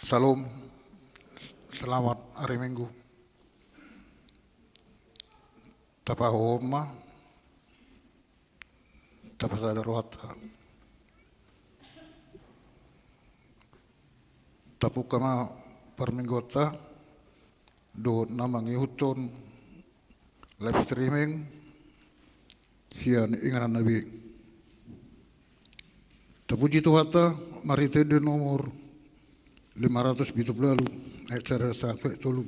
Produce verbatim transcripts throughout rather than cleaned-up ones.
Salam, selamat hari Minggu. Tapahohom ma, tapasada rohanta. Tapungka ma parmingguonta dohot na mangihuthon live streaming sian inganan na be. Tapuji Tuhanta marhite ende nomor lima ratus pitu pulu ualu, ayat sada sahat tu ayat tolu.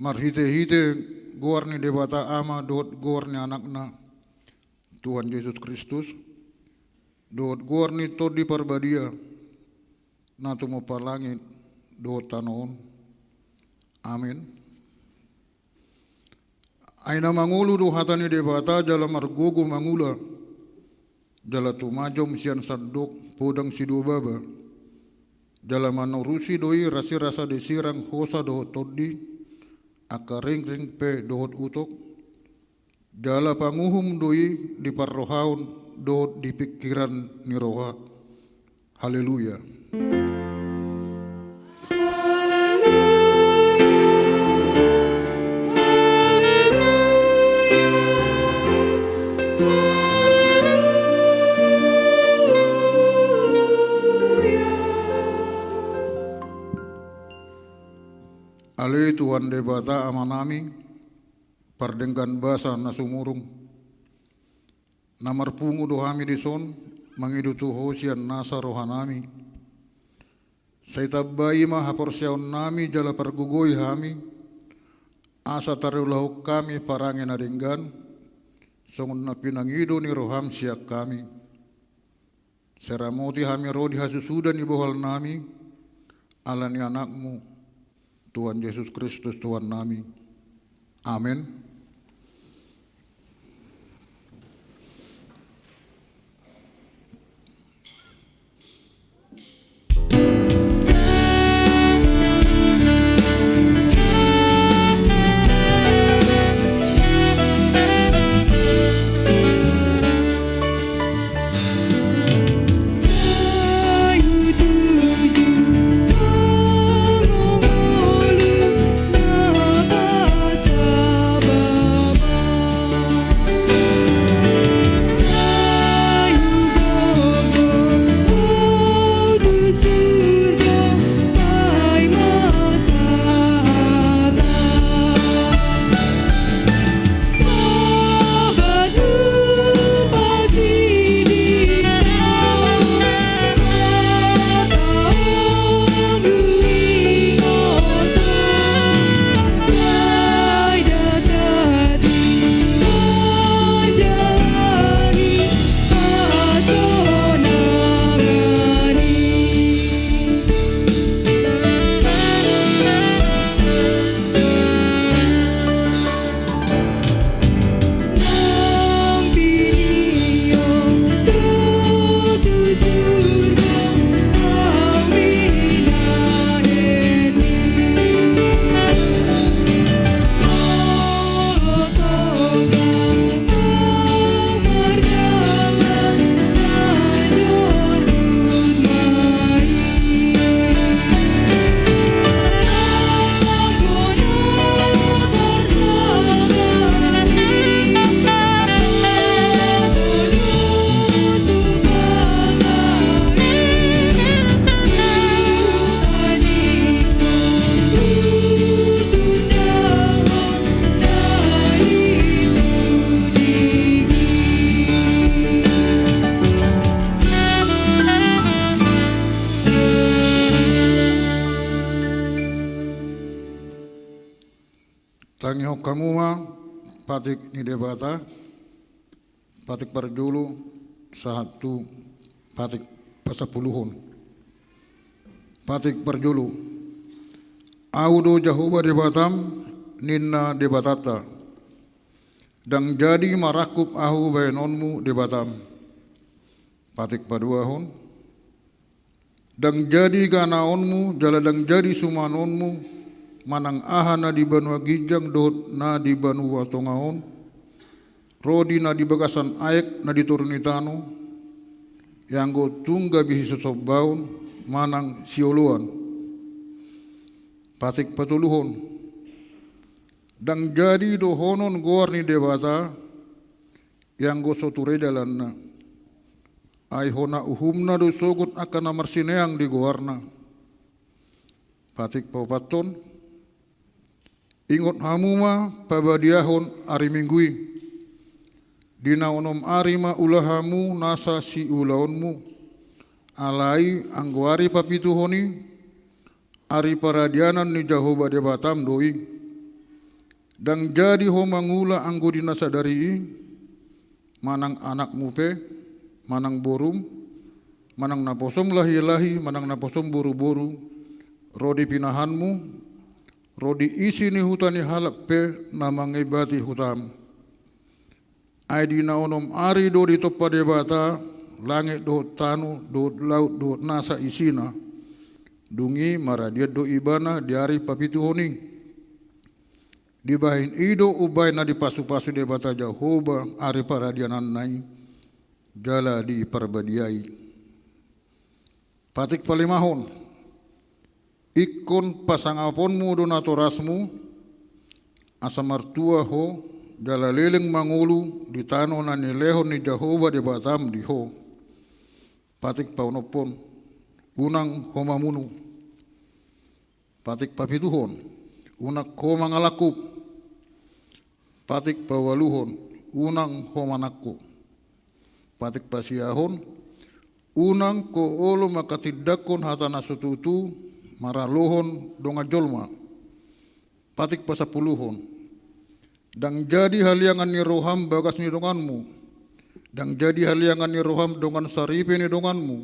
Marhitehite goar ni Debata Ama dohot goar ni Anakna, Tuhan Jesus Kristus, dohot goar ni Tondi Parbadia, na tumompa langit dohot tano on. Amen. Ai na mangolu do hata ni Debata jala margogo mangula, jala tumajom sian sandok podang sidua baba, jala manorusi do i rasirasa di sirang hosa dohot tondi, angka ringring pe dohot utok, jala panguhum do i di parrohaon dohot di pingkiran ni roha. Haleluya. Ale Tuhan Debata Amanami, pardenggan basa na sumurung, na marpungu do hami dison, mangido tu Ho sian nasa rohanami. Sai tambai ma haporseaonnami jala pargogoi hami, asa tarulahon hami parange na denggan, songon na pinangido ni roham sian hami. Sai ramoti hami ro di hasusuda ni bohalnami, ala ni Anakmu, Tuhan Jesus Kristus Tuhannami. Amen. Tangihon hamu ma patik ni Debata, patik parjolo sahat tu patik pasampuluhon. Patik parjolo. Ahu do Jahowa Debatam, ninna Debatanta. Ndang jadi marangkup Ahu bahenonmu Debatam. Patik paduahon. Ndang jadi ganaonmu jala ndang jadi sumanonmu, manang aha na di banua ginjang dohot na di banua tonga on, ro di na di bagasan aek na di toru ni tano, ianggo tung gabe sisombaon manang sioloan. Patik patoluhon. Ndang jadi dohonon goar ni Debata, ianggo so ture dalanna. Ai hona uhumna do sogot angka na marsineang di goarna. Patik paopathon. Ingot hamu ma pabadiahon ari Minggu i. Di na onom ari ma ula hamu nasa siulaonmu. Alai anggo ari papituhon i, ari paradianan ni Jahowa Debatam do i. Ndang jadi ho mangula anggo di na sadari i, manang anakmu pe, manang borum, manang naposom lahilahi, manang naposom boruboru, ro di pinahanmu, ro di isi ni huta ni halak pe na mangebati hutam. Ai di na onom ari do ditompa Debata langit dohot tano dohot laut dohot nasa isina. Dung i maradian do Ibana di ari papituhon i. Dibahen i do umbahen na dipasupasu Debata Jahowa ari paradiananna i, jala diparbadiai. Patik palimahon. Ingkon pasangaponmu do natorasmu, asa martua ho, jala leleng mangolu di tano na nilehon ni Jahowa Debatam di ho. Patik paonomhon. Unang ho mamunu. Patik papituhon. Unang ho mangalangkup. Patik paualuhon. Unang ho manangko. Patik pasiahon. Unang ho olo manghatindanghon hata na so tutu maralohon dongan jolma. Patik pasampuluhon. Ndang jadi haliangan ni roham bagas ni donganmu. Ndang jadi haliangan ni roham dongan saripe ni donganmu.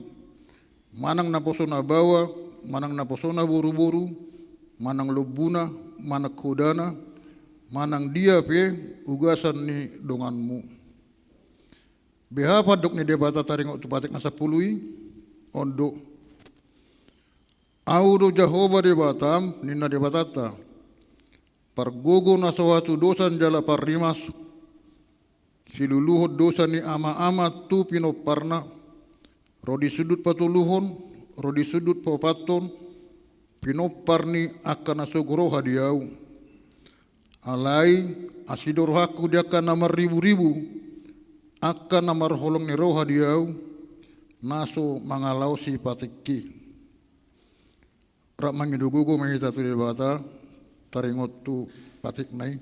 Manang naposo na baoa, manang naposo na boruboru, manang lombuna, manang hodana, manang dia pe ugasan ni donganmu. Beha pandok ni Debata taringot tu patik na sampulu i? On do. Ahu do Jahowa Debatam, ninna Debatanta. Pargogo na so hatudosan jala parrimas, siluluhon dosa ni amaama tu pinomparna, ro di sundut patoluhon, ro di sundut paopathon, pinompar ni angka na so huroha di ahu. Alai asi do rohangku di angka na marriburibu, angka na marholong ni roha di ahu, na so mangalaosi patikki. Rap mangido gogo ma hita tu Debata taringot tu patikna i.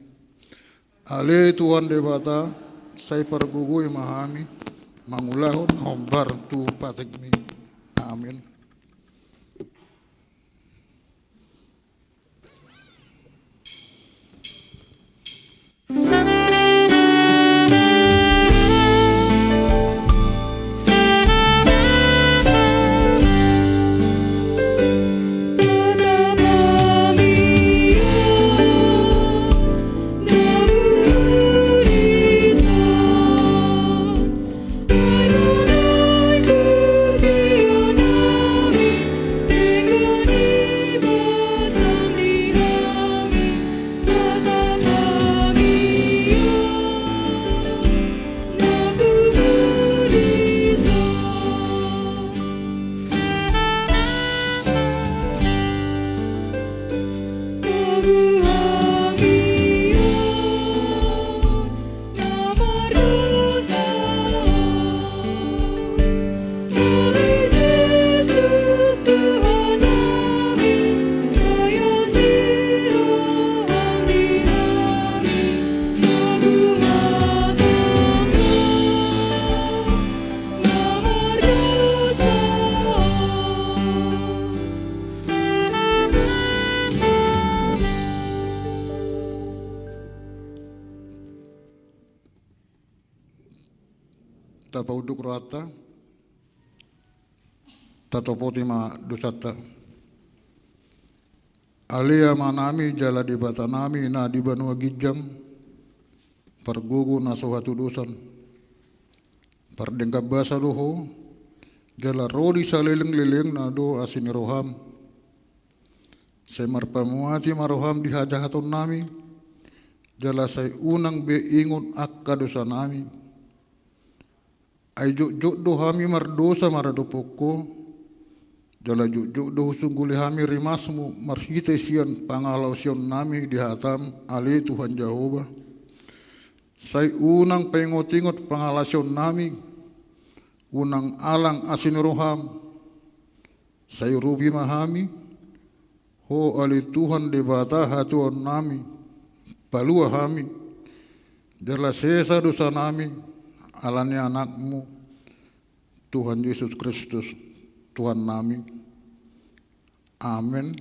Ale Tuhan Debata, sai pargogoi ma hami mangulahon na hombar tu patikmi. Amin. Tapaunduk rohanta, tatopoti ma dosanta. Ale Amanami jala Debatanami na di banua ginjang, pargogo na so hatudosan. Pardenggan basa do Ho, jala ro di saleleng-lelengna do asi ni roham. Sai marpamuati ma roham di hajahatonnami, jala sai unang be ingot angka dosanami. Ai jotjot do hami mardosa maradophon Ho, jala jotjot do husungguli hami rimasmu marhite sian pangalaosionnami di hatam, ale Tuhan Jahowa. Sai unang paingot-ingot pangalaosionnami, unang alang asi ni roham. Sai urupi ma hami, Ho ale Tuhan Debata hatuaonnami, palua hami, jala sesa dosanami, ala ni Anakmu, Tuhan Jesus Kristus, Tuhannami. Amen.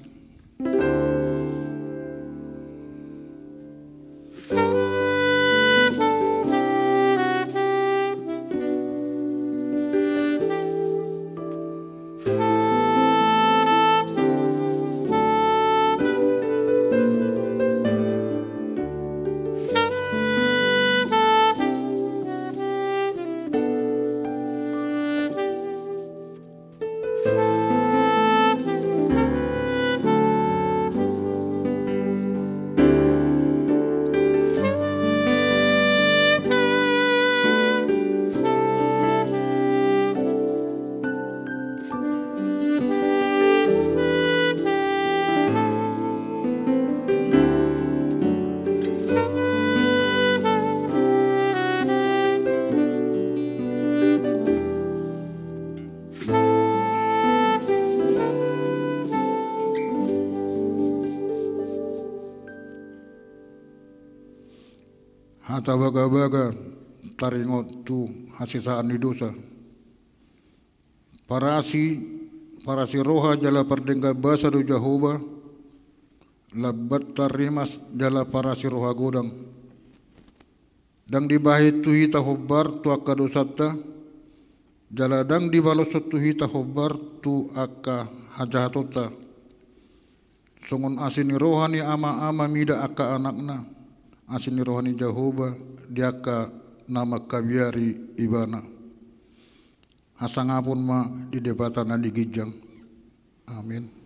Hata bagabaga taringot tu hasesaan ni dosa. Parasi, parasi roha jala pardenggan basa do Jahowa, lambat tarrimas jala parasi roha godang. Ndang dibahen tu hita hombar tu angka dosanta, jala ndang dibaloshon tu hita hombar tu angka hajahatonta. Songon asi ni roha ni ama-ama mida angka anakna, asi ni roha ni Jahowa di angka na mangkabiari ibana. Hasangapon ma di Debata na di ginjang. Amin.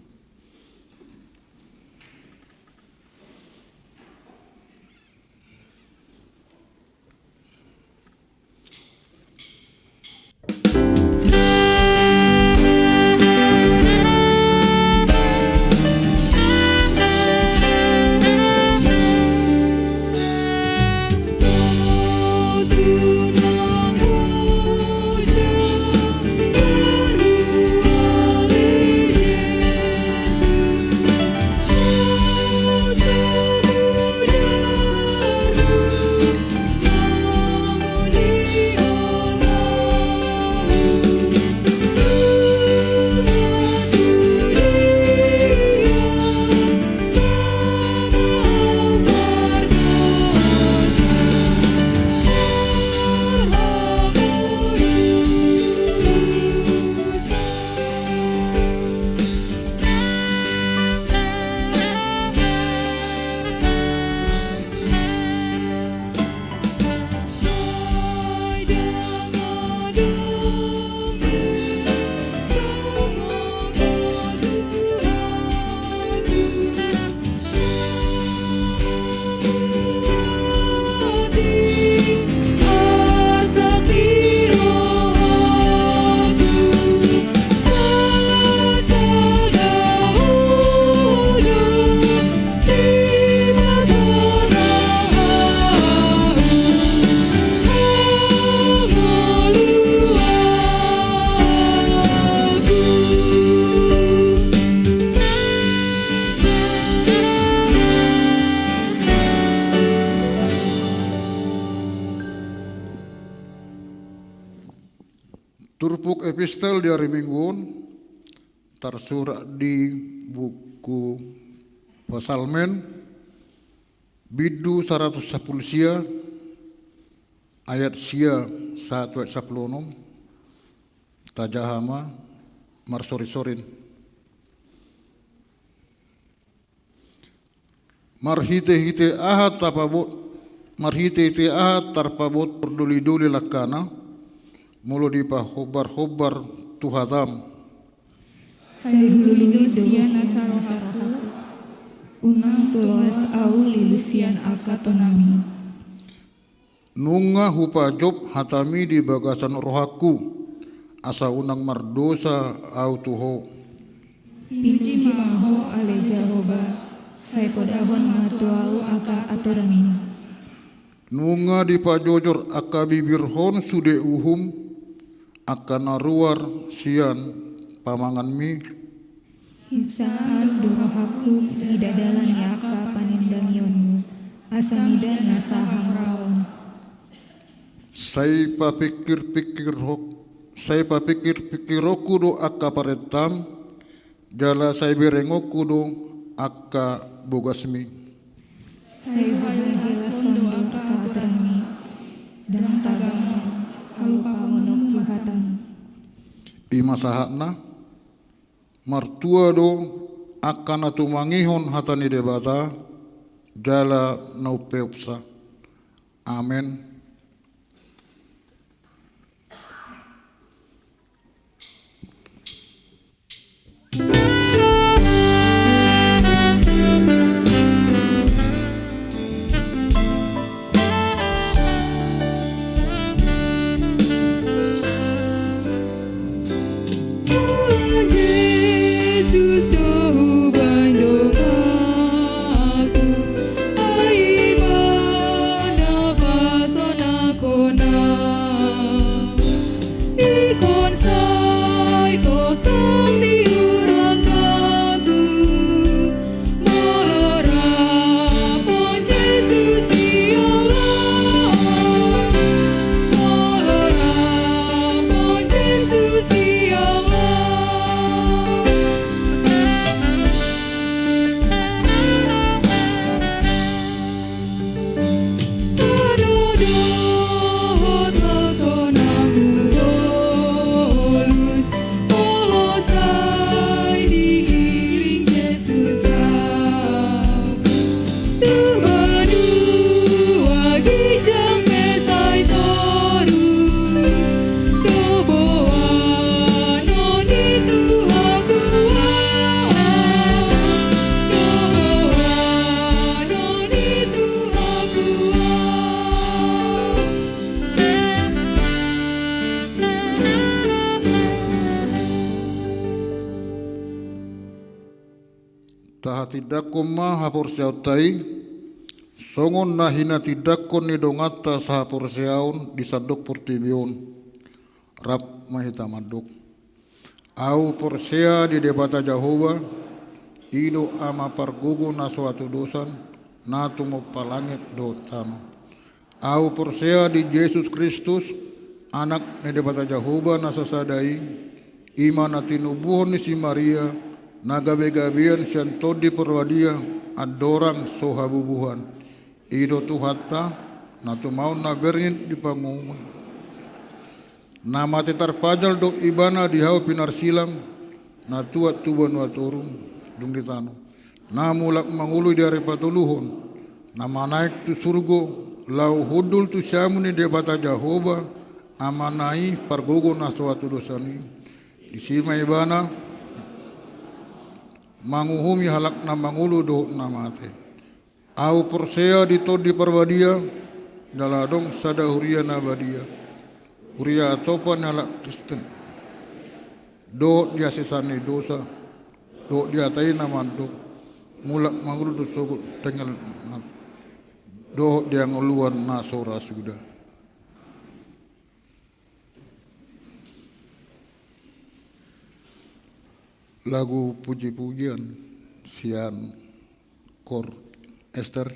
Turpuk epistel di ari Minggu on tarsurat di buku Psalmen, bindu saratus sampulu sia, ayat sia sahat tu ayat sampulu onom. Tajaha ma, marsorisorin. Marhitehite aha tapabot, marhitehite aha tarpabot pardolidoli langkana, molo dipahombarhombar tu hataM? Sai hulului do sian nasa rohangku, unang tuloas ahu lilu sian angka tonami. Nunga hupajop hataMi di bagasan rohangku, asa unang mardosa ahu tu Ho. Pinuji ma Ho ale Jahowa, sai podahon ma tu ahu angka atoranMi. Nunga dipajojor angka bibirhon sude uhum, angka na ruar sian pamanganMi. Hinsaan do rohangku mida dalan ni angka panindangionMu, asa mida nasa hamuraon. Sai papingkirpingkirhon, sai papingkirpingkironku do angka parentaM, jala sai berengonku do angka bogasMi. Sai huhilashon do angka atoranMi, ndang tagamon halupaononku hataM. I ma sahatna. Martua do angka na tumangihon hata ni Debata, jala na umpeopsa. Amen. Jesus do hubaen donganku, ai ma na pasonanghon au. Ingkon sai tongtong di hurang hangku, molo rap dohot Jesus i Allah, molo rap dohot Jesus i Allah. Tano dohot laut so na hubolus, molo sai digiring Jesus au. Tu banua ginjang pe sai torus, do boanon i tu ahu an, do boanon i tu ahu an. Tahatindangkon ma haporseaonta i, songon na hinatindangkon ni donganta sahaporseaon di sandok portibi on. Rap ma hita mandok. Ahu porsea di Debata Jahowa, i do Ama pargogo na so hatudosan, na tumompa langit dohot tano. Ahu porsea di Jesus Kristus, Anak ni Debata Jahowa na sasada i, i ma na tinubuhon ni si Maria, na gabegabean sian Tondi Parbadia, andorang so habubuhan. I do Tuhanta, na tumaon na bernit di panguhuman. Na mate tarpajal do Ibana di hau pinarsilang, na tuat tu banua toru, dung di tano. Na mulak mangolu di ari patoluhon, na manaek tu surgo, laho hundul tu siamun ni Debata Jahowa, Amana i pargogo na so hatudosan i. Disi ma Ibana manguhumi halak na mangolu dohot na mate. Ahu porsea di Tondi Parbadia, jala adong sada huria na badia, huria atopan ni halak Kristen, dohot di hasesaan ni dosa, dohot di hata i na mandok, mulak mangolu do sogot tangiang mate, dohot di hangoluan na so ra suda. Lagu pujipujian sian Koor Ester.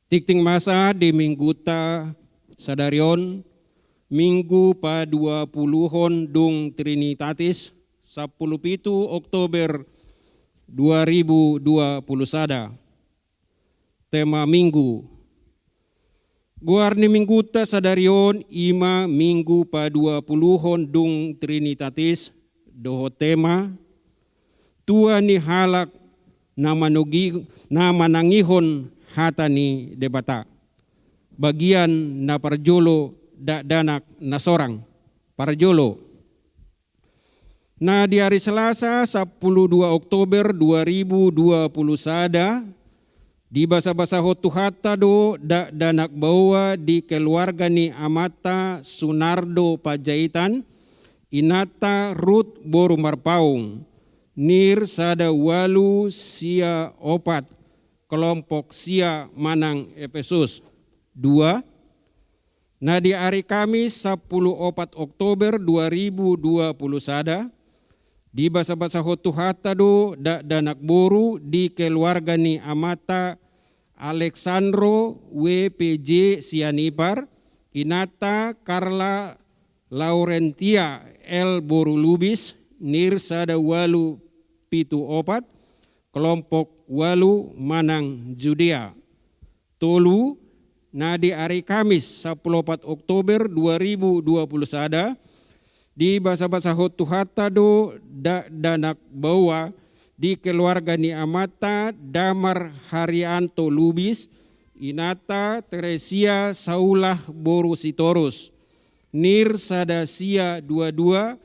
Tingting masa di mingguta sadari on, minggu paduapuluhon dung Trinitatis, sampulu pitu Oktober dua ribu dua puluh sada. Tema minggu. Goar ni mingguta sadari on i ma minggu paduapuluhon dung Trinitatis, dohot tema, tua ni halak na manogi-, na manangihon hata ni Debata. Bagian na parjolo, dakdanak na sorang. Parjolo. Na di ari Selasa, sampulu dua Oktober dua ribu dua puluh sada, dibasabasahon Tuhanta do dakdanak baoa di keluarga ni amanta Sunardo Panjaitan, inanta Rut boru Marpaung, nir sada ualu sia opat, kelompok sia manang Epesus. Dua. Na di ari Kamis, sampulu opat Oktober dua ribu dua puluh sada, dibasabasahon Tuhanta do dakdanak boru di keluarga ni amanta Alexandro W P J Sianipar, inanta Carla Laurentia L boru Lubis, nir sada ualu pitu opat, kelompok ualu manang Judea. Tolu. Na di ari Kamis, sampulu opat Oktober dua ribu dua puluh sada, dibasabasahon Tuhanta do dakdanak baoa di keluarga ni amanta Damar Haryanto Lubis, inanta Teresia Saulah boru Sitorus, nir sada sia dua dua,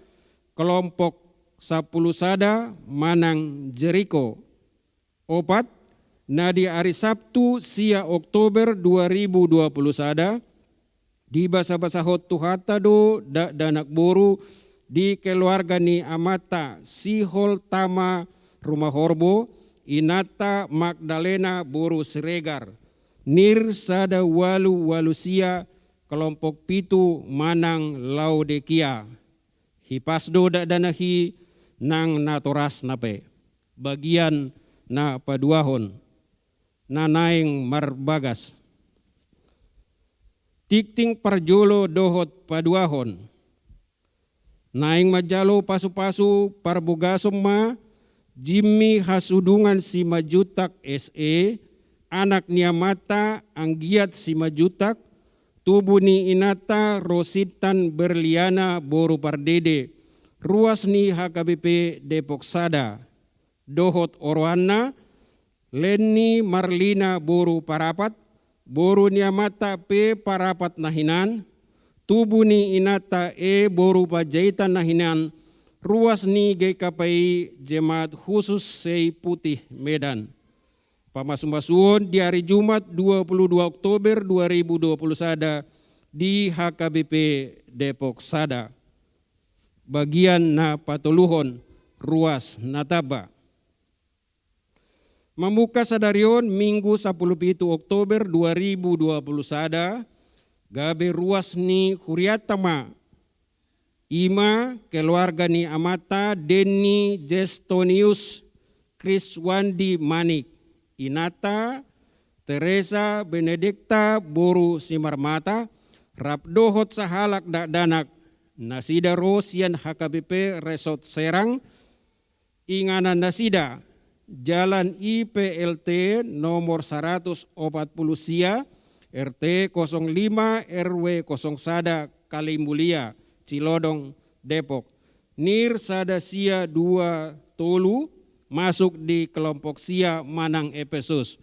kelompok sampulu sada manang Jeriko. Opat. Na di ari Sabtu, sia Oktober dua ribu dua puluh sada, dibasabasahon Tuhanta do dakdanak boru di keluarga ni amanta Sihol Tama Rumahorbo, inanta Magdalena boru Siregar, nir sada ualu ualu sia, kelompok pitu manang Laodikia. Hipas do dakdanak i nang natorasna pe. Bagian na paduahon, na naeng marbagas. Tingting parjolo dohot paduahon. Naeng manjalo pasupasu parbogason ma Jimmy Hasudungan Simanjuntak S E, anak ni amanta anggiat Simanjuntak, tubu ni inanta Rosintan Berliana boru Pardede, ruas ni H K B P Depok Sada, dohot oroanna, Lenny Marlina boru Parapat, boru ni amanta P Parapat na hinan, tubu ni inanta E boru Panjaitan na hinan, ruas ni G K P I Jemaat Khusus Sei Putih Medan. Pamasumasuon di ari Jumat, dua puluh dua Oktober dua ribu dua puluh sada, di H K B P Depok Sada. Bagian na patoluhon, ruas na tamba. Mamungka sadari on, Minggu sampulu pitu Oktober dua ribu dua puluh sada, gabe ruas ni hurianta ma, i ma keluarga ni amanta Denny Jestonius Kriswandi Manik, inanta Teresa Benedikta boru Simarmata, rap dohot sahalak dakdanak, nasida ro sian H K B P Resort Serang, inganan nasida, Jalan I P L T nomor saratus opat puluh sia, R T kosong lima, R W kosong sada, Kalimulia, Cilodong, Depok. Nir sada sia dua tolu, masuk di kelompok sia manang Epesus.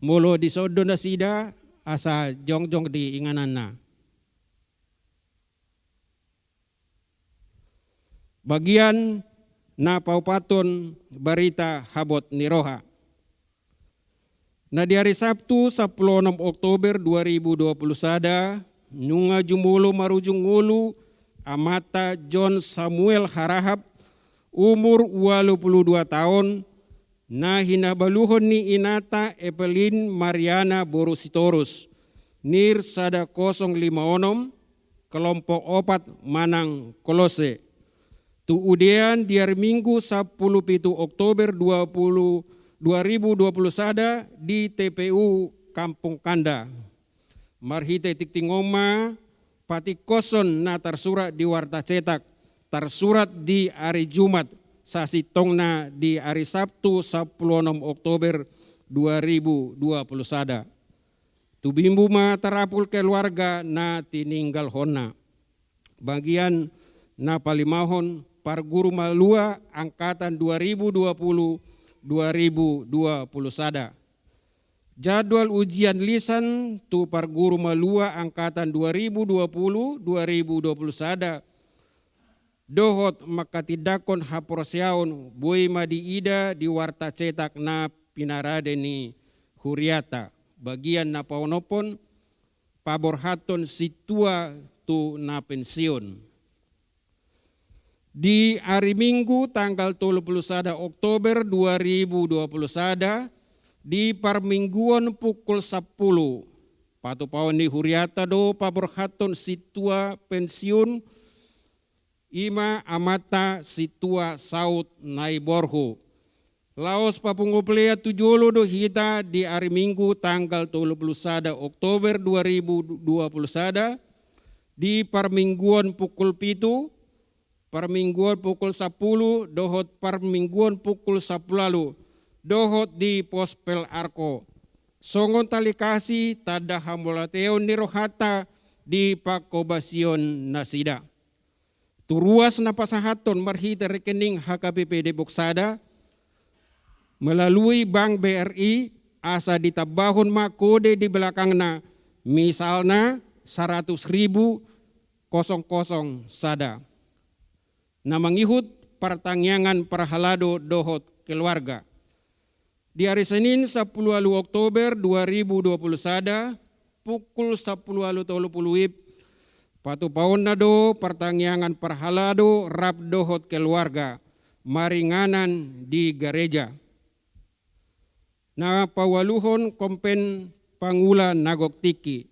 Molo dison do nasida, asa jongjong di ingananna. Bagian na paopathon, barita habot ni roha. Na di ari Sabtu, sampulu onom Oktober dua ribu dua puluh sada, nunga jumolo marujung ngolu amanta John Samuel Harahap, umur ualu puluh dua taon, na hinabaluhon ni inanta Evelyn Mariana boru Sitorus, nir sada kosong lima onom, kelompok opat manang Kolose. Tu udean di ari Minggu sampulu pitu Oktober dua puluh, dua ribu dua puluh sada di T P U Kampung Kanda. Marhite tingting on ma patingkoson na tarsurat di warta cetak, tarsurat di ari Jumat, sasintongna di ari Sabtu sampulu onom Oktober dua ribu dua pulu sada. Tubimbu ma tarapul keluarga na tininggalhonna. Bagian na palimahon, parguru malua angkatan dua ribu dua pulu, dua ribu dua pulu sada. Jadwal ujian lisan tu parguru malua angkatan dua ribu dua pulu, dua ribu dua pulu sada dohot manghatindanghon haporseaon boi ma diida di warta cetak na pinarade ni huriata. Bagian na paonomhon, paborhathon sintua tu na pensiun. Di ari Minggu tanggal tolu pulu sada Oktober dua ribu dua pulu sada, di parmingguon pukul sampulu, patupaon ni huriata do paborhathon sintua pensiun, i ma amanta sintua Saut Naiborhu. Laos papungu plean tu jolo do hita di ari Minggu tanggal tolu pulu sada Oktober dua ribu dua pulu sada, di parmingguon pukul pitu, parmingguon pukul sampulu, dohot parmingguon pukul sampulu ualu, dohot di Pospel Arko. Songon talikasi tanda hamauliateon ni rohanta di panghobasion nasida. Tu ruas na pasahathon marhite rekening H K B P Depok Sada, melalui Bank B R I, asa ditambahon ma kode di belakangna, misalna saratus ribu kosong kosong sada. Na mangihut partangiangan parhalado dohot keluarga. Di ari Senin sampulu ualu Oktober dua ribu dua pulu sada, pukul sampulu ualu tolu pulu WIB, patupaonna do partangiangan parhalado rap dohot keluarga, maringanan di gareja. Na paualuhon, kompen pangula na gok tingki.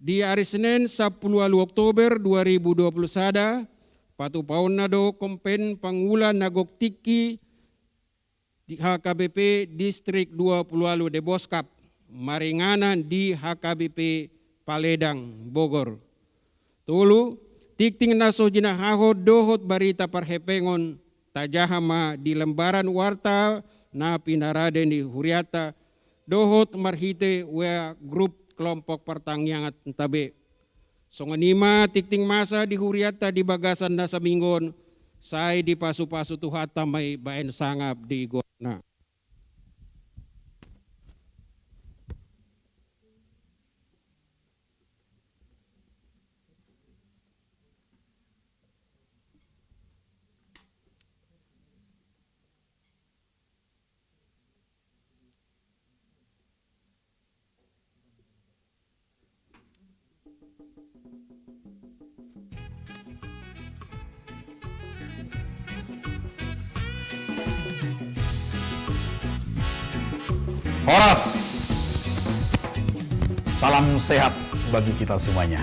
Di ari Senin sampulu ualu Oktober dua ribu dua pulu sada, patupaonna do kompen pangula na gok tingki di H K B P Distrik dua pulu ualu Deboskap, maringanan di H K B P Paledang, Bogor. Tolu, tingting na so jinahahon dohot barita parhepengon, tajaha ma di lembaran warta na pinarade ni huriata, dohot marhite W A grup kelompok partangianganta be. Songon i ma tingting masa di huriata di bagasan na saminggu on, sai dipasupasu Tuhanta ma i baen sangap di goarna. Horas. Salam sehat bagi kita semuanya.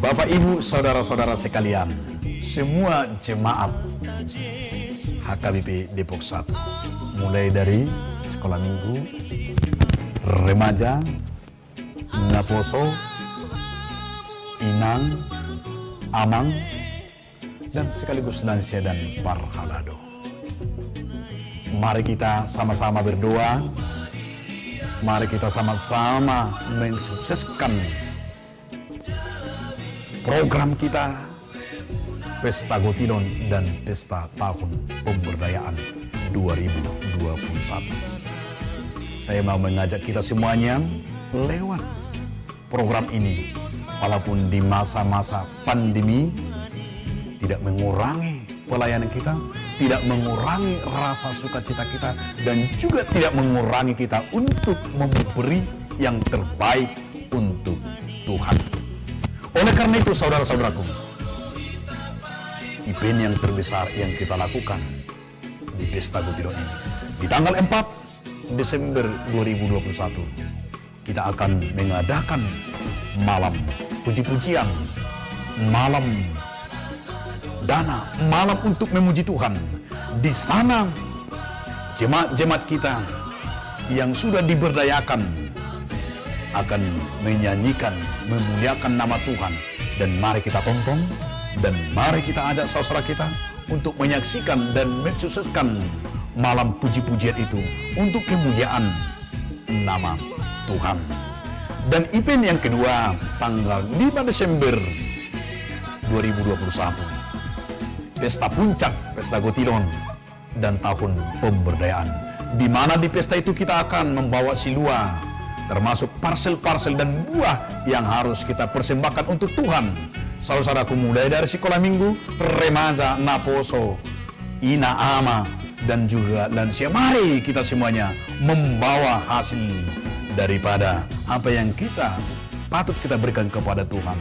Bapak, Ibu, saudara-saudara sekalian, semua jemaat H K B P Depok Satu, mulai dari sekolah minggu, remaja, naposo, inang, amang, dan sekaligus lansia dan parhalado. Mari kita sama-sama berdoa. Mari kita sama-sama mensukseskan program kita, Pesta Gotidon dan Pesta Tahun Pemberdayaan dua ribu dua puluh satu. Saya mau mengajak kita semuanya lewat program ini, walaupun di masa-masa pandemi, tidak mengurangi pelayanan kita, tidak mengurangi rasa sukacita kita, dan juga tidak mengurangi kita untuk memberi yang terbaik untuk Tuhan. Oleh karena itu, saudara-saudaraku, event yang terbesar yang kita lakukan di Pesta Gotidon ini, di tanggal empat Desember dua ribu dua puluh satu, kita akan mengadakan malam puji-pujian, malam dana, malam untuk memuji Tuhan. Di sana, jemaat-jemaat kita yang sudah diberdayakan akan menyanyikan, memuliakan nama Tuhan. Dan mari kita tonton, dan mari kita ajak saudara kita untuk menyaksikan dan mensukseskan malam puji-pujian itu untuk kemuliaan nama Tuhan. Dan event yang kedua, tanggal lima Desember dua ribu dua puluh satu, pesta puncak, pesta Gotilon dan tahun pemberdayaan, di mana di pesta itu kita akan membawa silua, termasuk parsel-parsel dan buah yang harus kita persembahkan untuk Tuhan. Saudaraku, mulai dari sekolah minggu, remaja, naposo, ina, ama, dan juga lansia, mari kita semuanya membawa hasil daripada apa yang kita patut kita berikan kepada Tuhan.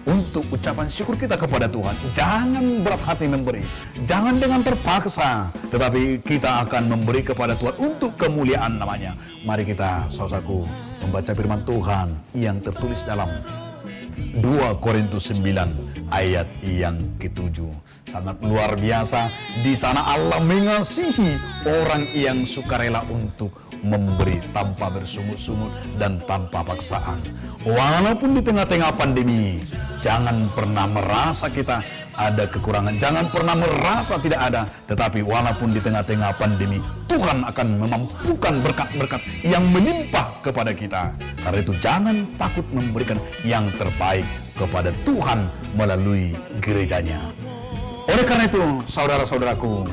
Untuk ucapan syukur kita kepada Tuhan, jangan berat hati memberi, jangan dengan terpaksa, tetapi kita akan memberi kepada Tuhan untuk kemuliaan namanya. Mari kita, saudaraku, membaca firman Tuhan yang tertulis dalam dua Korintus sembilan ayat yang ketujuh. Sangat luar biasa, di sana Allah mengasihi orang yang sukarela untuk memberi tanpa bersungut-sungut dan tanpa paksaan. Walaupun di tengah-tengah pandemi, jangan pernah merasa kita ada kekurangan, jangan pernah merasa tidak ada, tetapi walaupun di tengah-tengah pandemi, Tuhan akan memampukan berkat-berkat yang melimpah kepada kita. Karena itu, jangan takut memberikan yang terbaik kepada Tuhan melalui gereja-Nya. Oleh karena itu, saudara-saudaraku,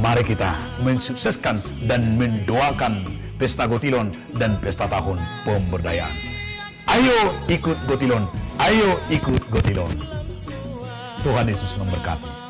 mari kita mensukseskan dan mendoakan pesta Gotilon dan pesta tahun pemberdayaan. Ayo ikut Gotilon, ayo ikut Gotilon. Tuhan Yesus memberkati.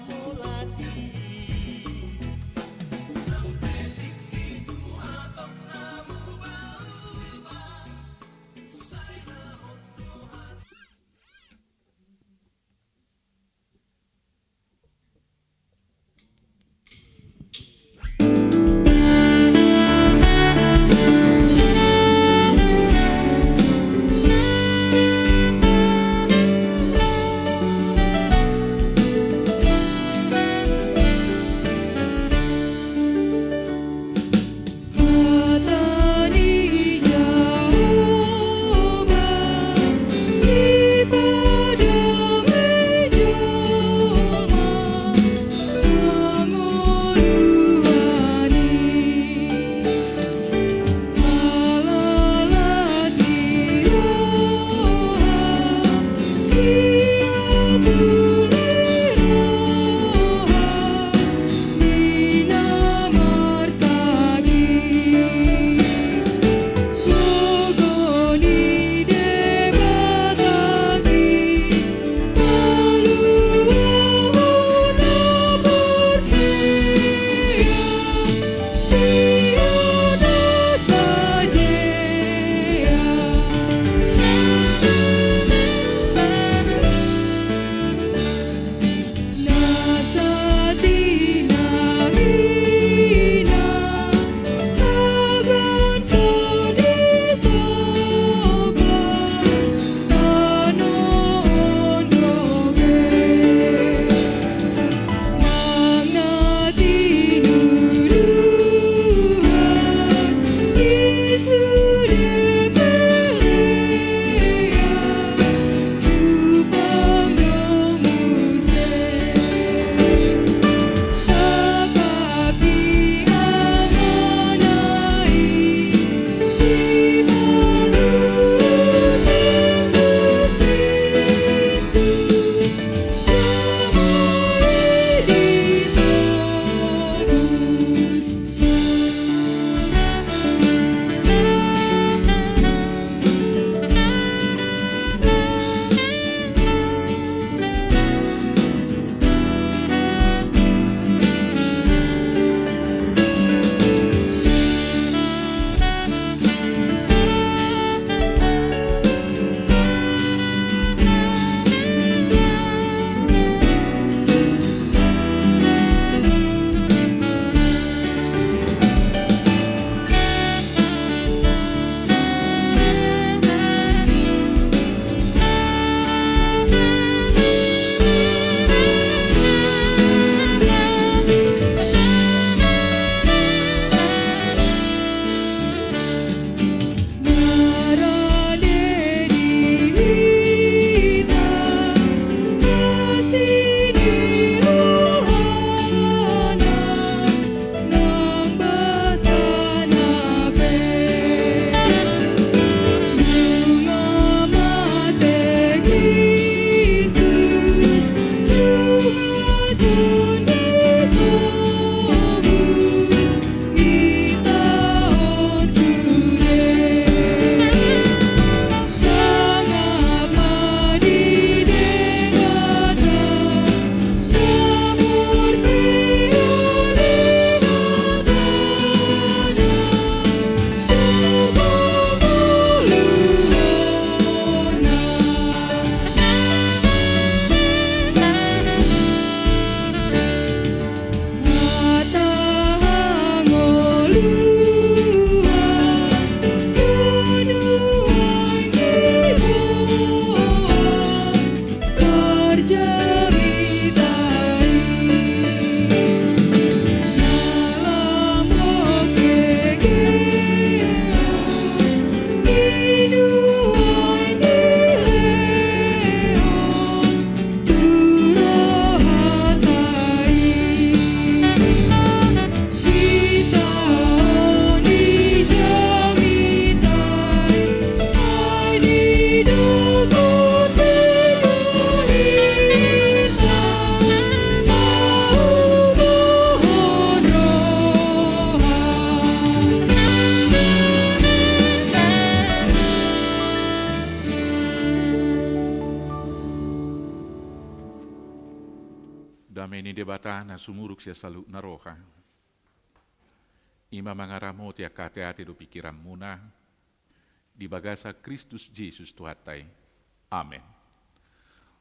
Dame ni Debata na sumurung sian saluhutna roha, i ma mangaramoti angka ateate dohot pingkiranmuna di bagasan Kristus Jesus Tuhanta i. Amen.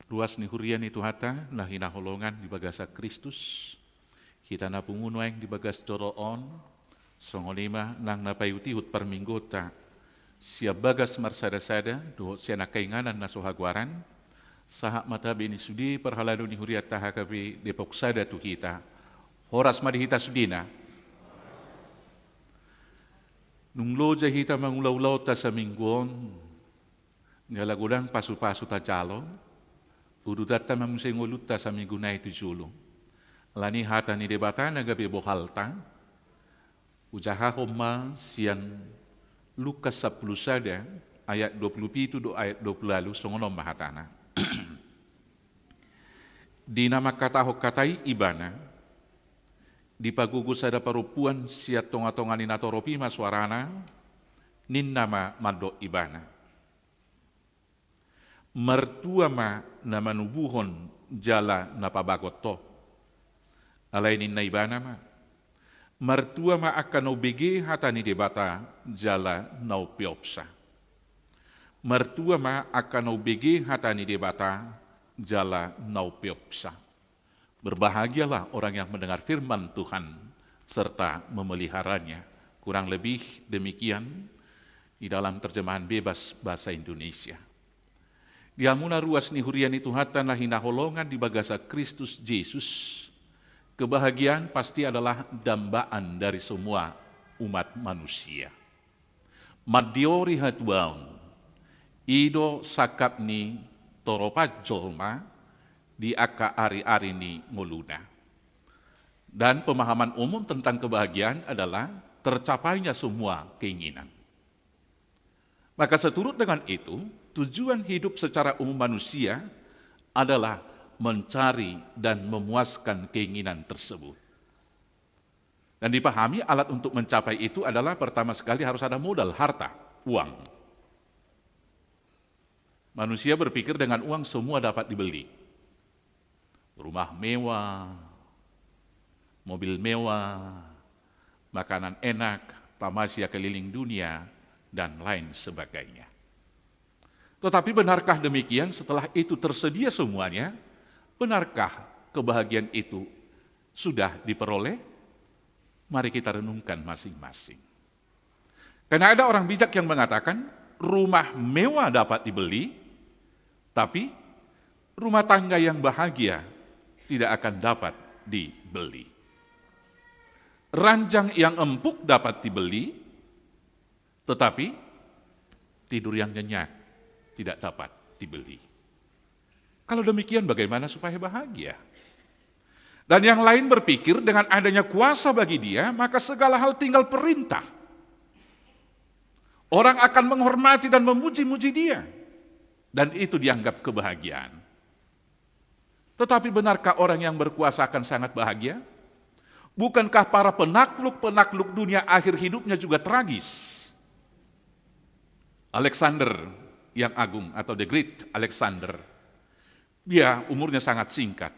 Ruas ni huria ni Tuhanta na hinaholongan di bagasan Kristus, hita na pungu nuaeng di bagas joro on, songon i ma nang na paihutihut parmingguonta, sian bagas marsadasada dohot sian angka inganan na so hagoaran, sahat ma tabe ni sude parhalado ni hurianta H K B Depok Sada tu hita. Horas ma di hita sudena. Nunga loja hita mangula ulaonta saminggu on, jala godang pasupasu tajalo, udutanta ma muse ngolunta saminggu nai tu jolo. Alani hata ni Debata na gabe bohalta, hujahahon ma sian Lukas sampulu sada ayat dua pulu pitu dohot ayat dua pulu ualu, songon on ma hatana. Di na mangkatahon hata i ibana, dipagogo sada parompuan sian tongatonga ni natorop i ma soarana, ninna ma mandok ibana: Martua ma na manubuhon jala na pabagot ho. Alai ninna ibana ma: Martua ma angka na umbege hata ni Debata jala na umpeopsa. Martua ma angka na umbege hata ni Debata jala na umpeopsa. Berbahagialah orang yang mendengar firman Tuhan serta memeliharanya. Kurang lebih demikian di dalam terjemahan bebas bahasa Indonesia. Di hamuna ruas ni huria ni Tuhanta na hinaholongan di bagasan Kristus Jesus, kebahagiaan pasti adalah dambaan dari semua umat manusia. Mandiori hatuaon, i do sangkap ni toropan jolma di angka ariari ni ngoluna. Dan pemahaman umum tentang kebahagiaan adalah tercapainya semua keinginan. Maka seturut dengan itu, tujuan hidup secara umum manusia adalah mencari dan memuaskan keinginan tersebut. Dan dipahami, alat untuk mencapai itu adalah pertama sekali harus ada modal, harta, uang. Manusia berpikir dengan uang semua dapat dibeli. Rumah mewah, mobil mewah, makanan enak, pamasi keliling dunia, dan lain sebagainya. Tetapi benarkah demikian? Setelah itu tersedia semuanya, benarkah kebahagiaan itu sudah diperoleh? Mari kita renungkan masing-masing. Karena ada orang bijak yang mengatakan, rumah mewah dapat dibeli, tapi rumah tangga yang bahagia tidak akan dapat dibeli. Ranjang yang empuk dapat dibeli, tetapi tidur yang nyenyak tidak dapat dibeli. Kalau demikian, bagaimana supaya bahagia? Dan yang lain berpikir, dengan adanya kuasa bagi dia, maka segala hal tinggal perintah. Orang akan menghormati dan memuji-muji dia. Dan itu dianggap kebahagiaan. Tetapi benarkah orang yang berkuasa akan sangat bahagia? Bukankah para penakluk-penakluk dunia akhir hidupnya juga tragis? Alexander yang Agung atau the Great Alexander, dia umurnya sangat singkat.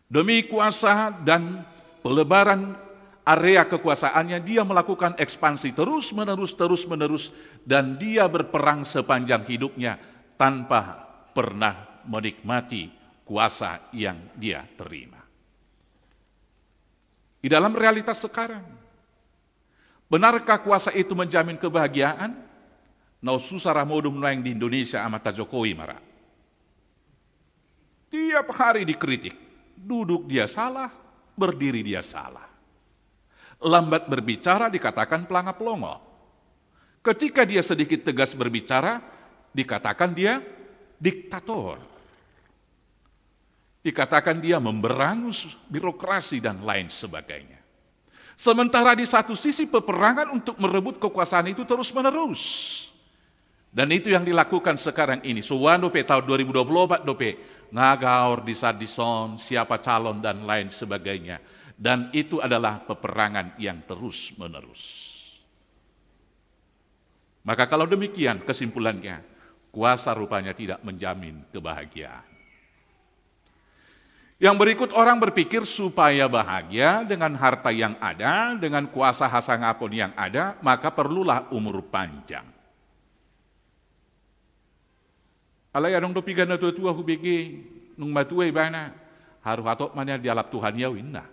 Demi kuasa dan pelebaran area kekuasaannya, dia melakukan ekspansi terus-menerus, terus-menerus, dan dia berperang sepanjang hidupnya tanpa pernah menikmati kuasa yang dia terima. Di dalam realitas sekarang, benarkah kuasa itu menjamin kebahagiaan? Na so susah ra modom nuaeng di Indonesia amanta Jokowi ma ra. Tiap hari dikritik, duduk dia salah, berdiri dia salah. Lambat berbicara dikatakan pelangap longo. Ketika dia sedikit tegas berbicara, dikatakan dia diktator. Dikatakan dia memberangus birokrasi dan lain sebagainya. Sementara di satu sisi peperangan untuk merebut kekuasaan itu terus-menerus. Dan itu yang dilakukan sekarang ini. Soan dope tahun dua ribu dua puluh empat dope, nga gaor di sadison, siapa calon dan lain sebagainya. Dan itu adalah peperangan yang terus-menerus. Maka kalau demikian kesimpulannya, kuasa rupanya tidak menjamin kebahagiaan. Yang berikut, orang berpikir supaya bahagia dengan harta yang ada, dengan kuasa hasangapon yang ada, maka perlulah umur panjang. Alai adong do piga na tua-tua hubege, nung matua ibana, haru hatop ma nian dialap Tuhan i au, inna.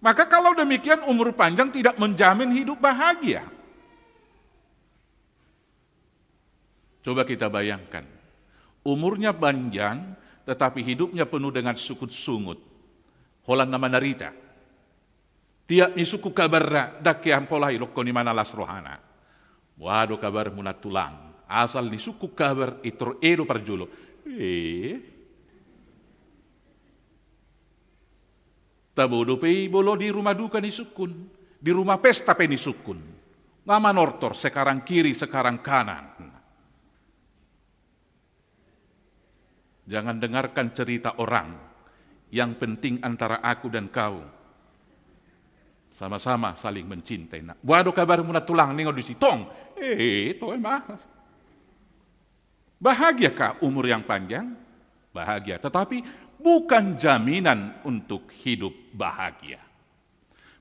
Maka kalau demikian, umur panjang tidak menjamin hidup bahagia. Coba kita bayangkan, umurnya panjang, tetapi hidupnya penuh dengan sungut-sungut. Holan na mandarita. Tiap ni sungkun kabarna, dang kean pola idokkon imana las rohana. Boha do kabarmuna tulang? Asal ni sungkun kabar, i tor i do parjolo. Eh. Tabo dope i molo di rumah duka ni sungkun, di rumah pesta pe ni sungkun. Nga manortor, sekarang kiri, sekarang kanan. Jangan dengarkan cerita orang. Yang penting antara aku dan kau sama-sama saling mencintai. Nah, boha do kabarmuna tulang, ninna disi, tong? Eh, toe ma. Bahagiakah umur yang panjang? Bahagia, tetapi bukan jaminan untuk hidup bahagia.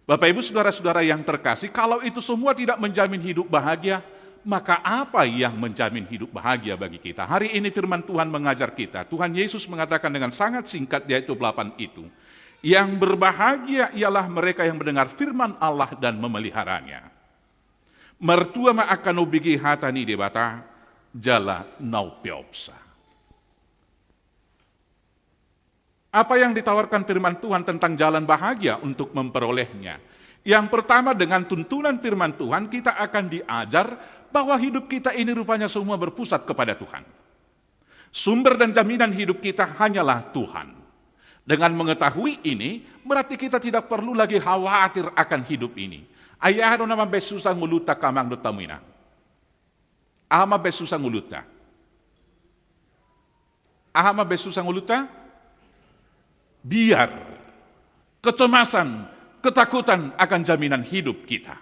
Bapak, Ibu, saudara-saudara yang terkasih, kalau itu semua tidak menjamin hidup bahagia, maka apa yang menjamin hidup bahagia bagi kita? Hari ini firman Tuhan mengajar kita. Tuhan Yesus mengatakan dengan sangat singkat di ayat dua puluh delapan itu, "Yang berbahagia ialah mereka yang mendengar firman Allah dan memeliharanya." Martua ma angka na umbege hata ni Debata jala na umpeopsa. Apa yang ditawarkan firman Tuhan tentang jalan bahagia untuk memperolehnya? Yang pertama, dengan tuntunan firman Tuhan, kita akan diajar bahwa hidup kita ini rupanya semua berpusat kepada Tuhan. Sumber dan jaminan hidup kita hanyalah Tuhan. Dengan mengetahui ini, berarti kita tidak perlu lagi khawatir akan hidup ini. Ai aha do na mambahen susa ngolunta, amang dohot hamu inang? Aha mambahen susa ngolunta? Aha mambahen susa ngolunta? Biar, kecemasan, ketakutan akan jaminan hidup kita.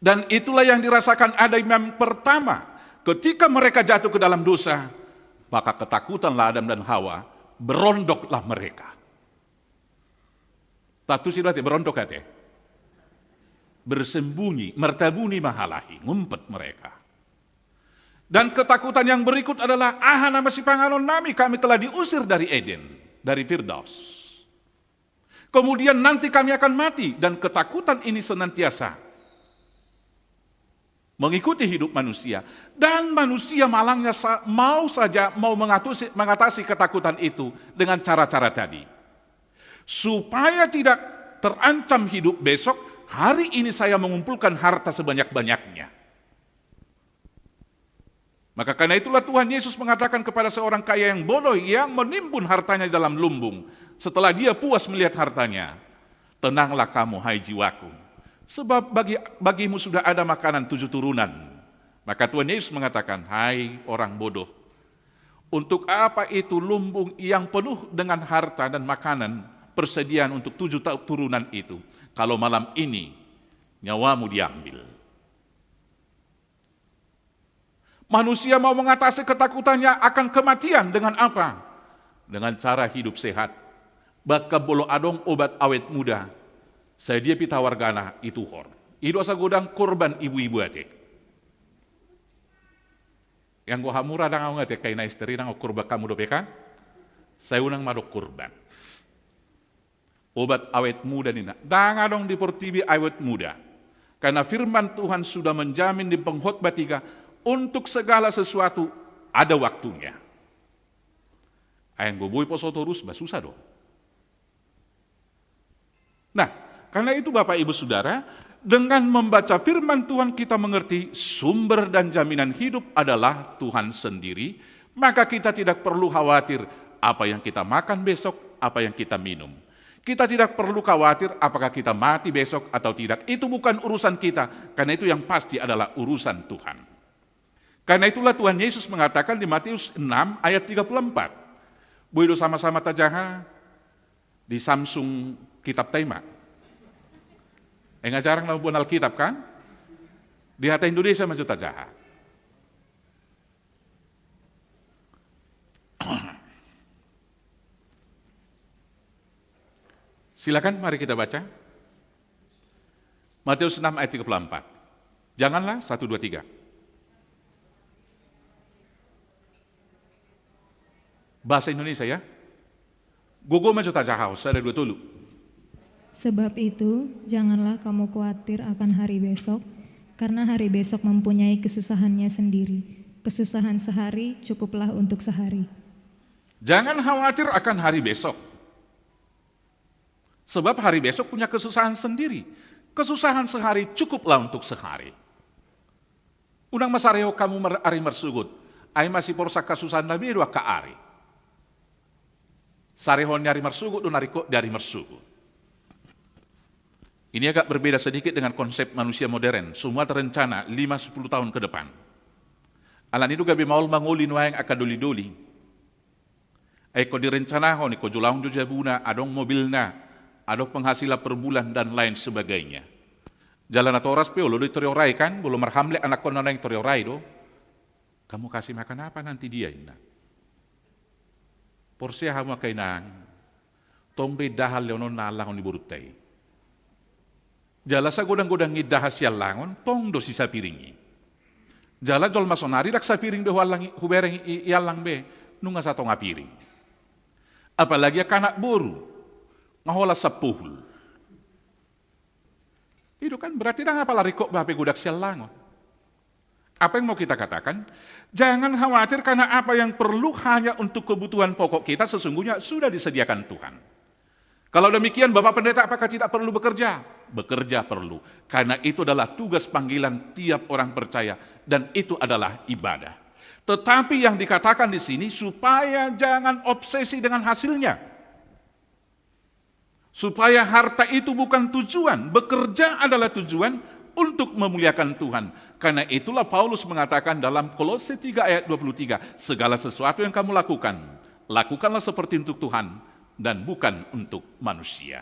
Dan itulah yang dirasakan Adam yang pertama. Ketika mereka jatuh ke dalam dosa, maka ketakutanlah Adam dan Hawa, berondoklah mereka. Tantu sih berarti berondok ate. Bersembunyi, martabuni ma halak i, ngumpet mereka. Dan ketakutan yang berikut adalah, aha nama sipanganon nami, kami telah diusir dari Eden, dari Firdaus. Kemudian nanti kami akan mati, dan ketakutan ini senantiasa mengikuti hidup manusia. Dan manusia malangnya sa-, mau saja mau mengatusi-, mengatasi ketakutan itu dengan cara-cara tadi. Supaya tidak terancam hidup besok, hari ini saya mengumpulkan harta sebanyak-banyaknya. Maka karena itulah Tuhan Yesus mengatakan kepada seorang kaya yang bodoh yang menimbun hartanya di dalam lumbung. Setelah dia puas melihat hartanya, "Tenanglah kamu, hai jiwaku, sebab bagi, bagimu sudah ada makanan tujuh turunan." Maka Tuhan Yesus mengatakan, "Hai orang bodoh, untuk apa itu lumbung yang penuh dengan harta dan makanan persediaan untuk tujuh ta-, turunan itu, kalau malam ini nyawamu diambil?" Manusia mau mengatasi ketakutannya akan kematian dengan apa? Dengan cara hidup sehat. Bahkan molo adong obat awet muda, sai dia pita wargana i tuhor. I do asa godang korban ibu-ibu ate. Yang gua hamura dang aung ate, kaina isteri dang korban hamu dope kan? Sai unang ma do korban. Obat awet muda ninna. Dang adong di portibi awet muda. Karena firman Tuhan sudah menjamin di Pengkhotbah tiga, untuk segala sesuatu ada waktunya. Ai anggo boi poso torus, bah, susah do. Nah, karena itu Bapak Ibu Saudara, dengan membaca firman Tuhan kita mengerti sumber dan jaminan hidup adalah Tuhan sendiri, maka kita tidak perlu khawatir apa yang kita makan besok, apa yang kita minum. Kita tidak perlu khawatir apakah kita mati besok atau tidak. Itu bukan urusan kita, karena itu yang pasti adalah urusan Tuhan. Karena itulah Tuhan Yesus mengatakan di Matius enam ayat tiga puluh empat. Boi do sama-sama tajaha di Samsung kitab ta i ma. Enggak jarang na mamboan Alkitab kan? Di hata Indonesia ma jo tajaha. Silakan, mari kita baca. Matius enam ayat tiga puluh empat. Janganlah, satu, dua, tiga. Bahasa Indonesia ya. Gogo ma jo tajahahon, sada, dua, tolu. Sebab itu, janganlah kamu khawatir akan hari besok, karena hari besok mempunyai kesusahannya sendiri. Kesusahan sehari cukuplah untuk sehari. Jangan khawatir akan hari besok. Sebab hari besok punya kesusahan sendiri. Kesusahan sehari cukuplah untuk sehari. Unang ma sarehon hamu mar-, ari marsogot. Ai masiporsan hasusahan na boi do angka ari. Sarehon ni ari marsogot do na ringkot di ari marsogot. Ini agak berbeda sedikit dengan konsep manusia modern. Semua terencana lima sepuluh tahun ke depan. Alani i do gabe maol mangoli nuaeng angka doli-doli. Ai ingkon direncanahon, ingkon jolahon jo jabuna, adong mobilna, adong penghasilan per bulan, dan lain sebagainya. Jala natoras pe olo do i toriorai kan, molo marhamlet anakkonna naeng toriorai do. Kamu kasih makan apa nanti dia, inna. Porsea hamu angka inang, tong do indahan lehononna allangon ni borunta i. Jala sagodang-godang indahan siallangon, tong do sisapiring i. Jala jolma sonari ndang sapiring be huallang i, hubereng i, iallang be, nunga satonga piring. Apalagi angka anak boru, nga holan sampulu. I do kan, berarti ndang apala ringkot be hape godang siallangon. Apa yang mau kita katakan? Jangan khawatir karena apa yang perlu hanya untuk kebutuhan pokok kita sesungguhnya sudah disediakan Tuhan. Kalau demikian, Bapak Pendeta, apakah tidak perlu bekerja? Bekerja perlu. Karena itu adalah tugas panggilan tiap orang percaya. Dan itu adalah ibadah. Tetapi yang dikatakan di sini, supaya jangan obsesi dengan hasilnya. Supaya harta itu bukan tujuan, bekerja adalah tujuan untuk memuliakan Tuhan. Karena itulah Paulus mengatakan dalam Kolose tiga ayat dua puluh tiga, segala sesuatu yang kamu lakukan, lakukanlah seperti untuk Tuhan dan bukan untuk manusia.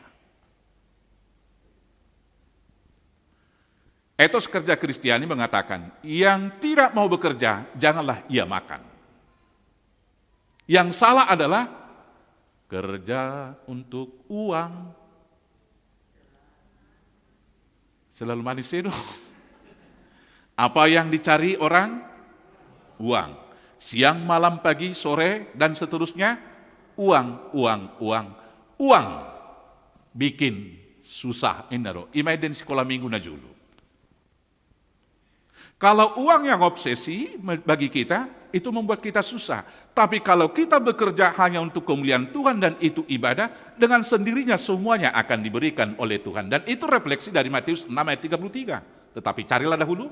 Etos kerja Kristiani mengatakan, yang tidak mau bekerja, janganlah ia makan. Yang salah adalah kerja untuk uang. Selalu manis itu. Apa yang dicari orang? Uang. Siang, malam, pagi, sore, dan seterusnya, uang, uang, uang. Uang bikin susah, inna do. I ma ende ni sikola minggu na jolo. Kalau uang yang obsesi me-, bagi kita, itu membuat kita susah. Tapi kalau kita bekerja hanya untuk kemuliaan Tuhan dan itu ibadah, dengan sendirinya semuanya akan diberikan oleh Tuhan. Dan itu refleksi dari Matius enam ayat tiga puluh tiga. Tetapi carilah dahulu,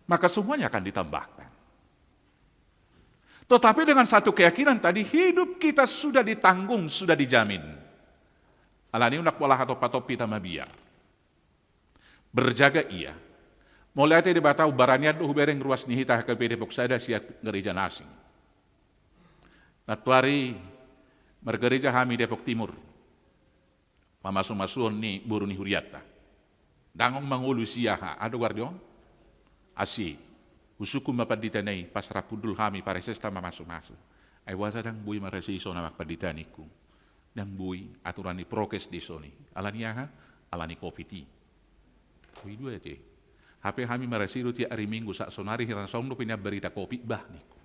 maka semuanya akan ditambahkan. Tetapi dengan satu keyakinan tadi, hidup kita sudah ditanggung, sudah dijamin. Alani i unang pola hatop-hatop hita mabiar. Berjaga ia. Mauliate Debata, umbaranian do hubereng ruas ni hita H K P Depok Sada sian gereja na asing. Nantoari margereja hami Depok Timur. Mamasu-masuon ni boru ni hurianta. Ndang on mangolu si aha, aha do goar ni on? Asi. Husungkun ma pandita na i, pas rap hundul hami, paresesta mamasu-masu. Ai boasa ndang boi marasi dison, Amang Pandita, ningku. Ndang boi, aturan ni prokes dison i. Alani aha? Alani covid i. Oi, dua ate. Hape hami marasi do tiap ari Minggu, sahat sonari hira na songon dope nian barita covid bah, ningku.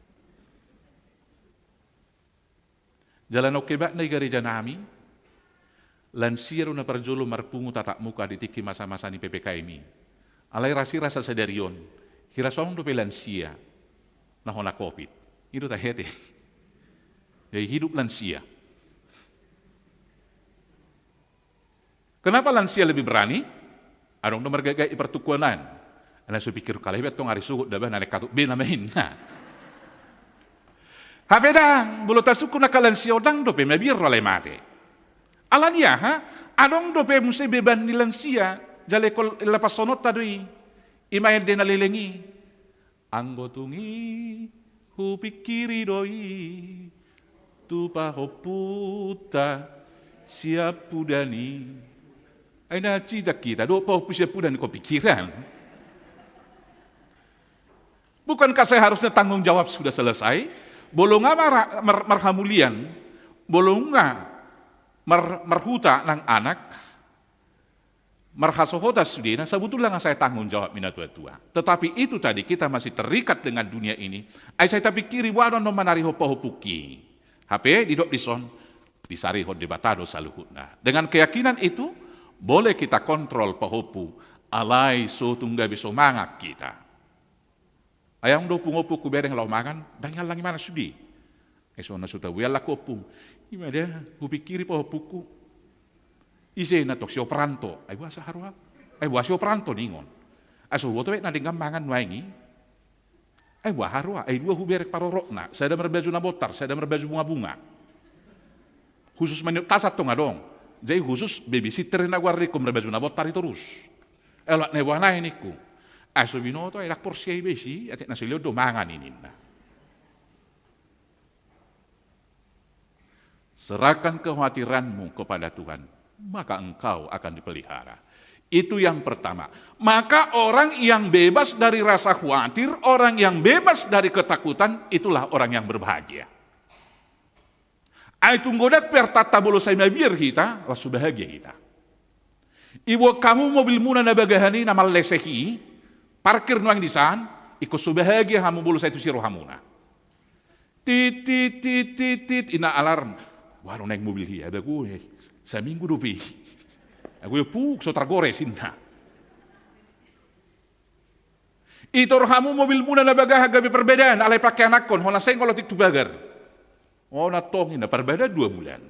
Jala na ungkebatna i gereja nami, lansia do na parjolo marpungu tatap muka di tingki masa-masa ni P P K M i. Alai rasirasa sadari on, hira songon dope lansia na hona covid. I do tahete. Jadi hidup lansia. Kenapa lansia lebih berani? Adong do margaigai i partukuan an. Ala so pikir kalai be tong ari sogot da bah na naeng hatop be nama inna. Hape ndang, molo tasungkun angka lansia on ndang dope mabiar alai mate. Alani aha? Adong dope muse beban ni lansia, jala ingkon lapashononta do i. I ma ende na leleng i. Anggo tung i hupingkiri do i tu pahompunta siampudan i. Ai na hansit hita dohot pahompu siampudan i, ingkon pingkiran. Bukankah seharusnya tanggung jawab sudah selesai? Molo nga mar-, mar-, marhamulian, molo nga Mar-, marhuta nang anak, marhasohotan sudena, sebetulna nunga sai tanggung jawab ni natuatua. Tetapi itu tadi, kita masih terikat dengan dunia ini. Ai sai tapingkiri boha do annon manarihon pahompu i. Hape didok dison, disarihon Debata do saluhutna. Dengan keyakinan itu, boleh kita kontrol pahompu, alai so tung gabe so mangan hita. Ai adong do ompung-ompung hubereng laho mangan, ndang iallang i mangan sude. Ai songon na so tabo iallang ompung. I ma da, hupingkiri pahompungku. Ise na tong si Opranto. Ai boasa haroa? Ai boasa si Opranto ningon. Ai so huboto be na denggan mangan nuaeng i. Ai boasa haroa? Ai dua hubereng parorotna, sada marbaju na bontar, sada marbaju bunga-bunga. Khusus maniop tas antong adong. Jadi khusus babysitter na goar i, ingkon marbaju na bontar i torus. Ai olat na boha nai ningku. Ai so binoto, ai ndang porsea i be isi, atik na so dilehon do mangan i ninna. Serahkan kekhawatiranmu kepada Tuhan, maka engkau akan dipelihara. Itu yang pertama. Maka orang yang bebas dari rasa khawatir, orang yang bebas dari ketakutan, itulah orang yang berbahagia. Ai tung godang pe artanta molo sai mabiar hita, laos so bahagia hita. Iboan hamu mobilmuna na bagahan i na malleseh i, parkir nuaeng disan, ingkon so bahagia hamu molo sai tusi rohamuna. Tit, tit, tit, tit, tit, ninna alarm. Boha do naeng mobil i, ai bagu, eh, saminggu dope i. Ai bagu, puk, so targores ninna. Itor hamu mobilmuna na bagahan gabe parbadaan, alai pangkeanakkon, hona seng olo tingki tu pagar. Hona tong ninna, parbadaan dua bulan.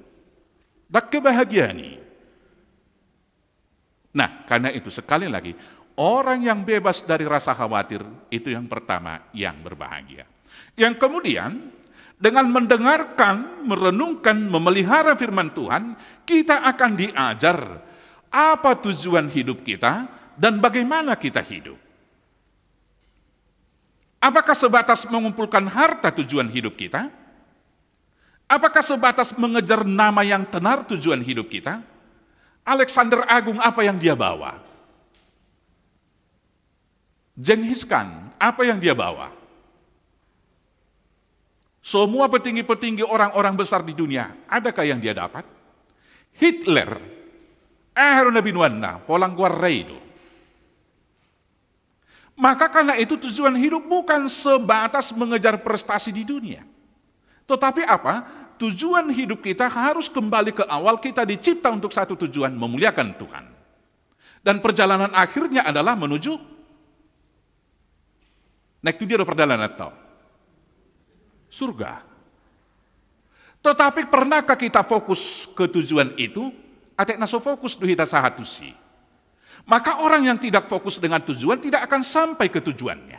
Ndang kebahagiaan i. Nah, karena itu sekali lagi, orang yang bebas dari rasa khawatir itu yang pertama yang berbahagia. Yang kemudian, dengan mendengarkan, merenungkan, memelihara firman Tuhan, kita akan diajar apa tujuan hidup kita dan bagaimana kita hidup. Apakah sebatas mengumpulkan harta tujuan hidup kita? Apakah sebatas mengejar nama yang tenar tujuan hidup kita? Alexander Agung, apa yang dia bawa? Genghis Khan, apa yang dia bawa? Semua petinggi-petinggi, orang-orang besar di dunia, adakah yang dia dapat? Hitler, aha do na binoanna? Holan goarna i do. Maka karena itu tujuan hidup bukan sebatas mengejar prestasi di dunia. Tetapi apa? Tujuan hidup kita harus kembali ke awal, kita dicipta untuk satu tujuan, memuliakan Tuhan. Dan perjalanan akhirnya adalah menuju, naeng tu dia do perjalananta? Surga. Tetapi pernahkah kita fokus ke tujuan itu? Atik na so fokus do hita sahat tusi. Maka orang yang tidak fokus dengan tujuan tidak akan sampai ke tujuannya.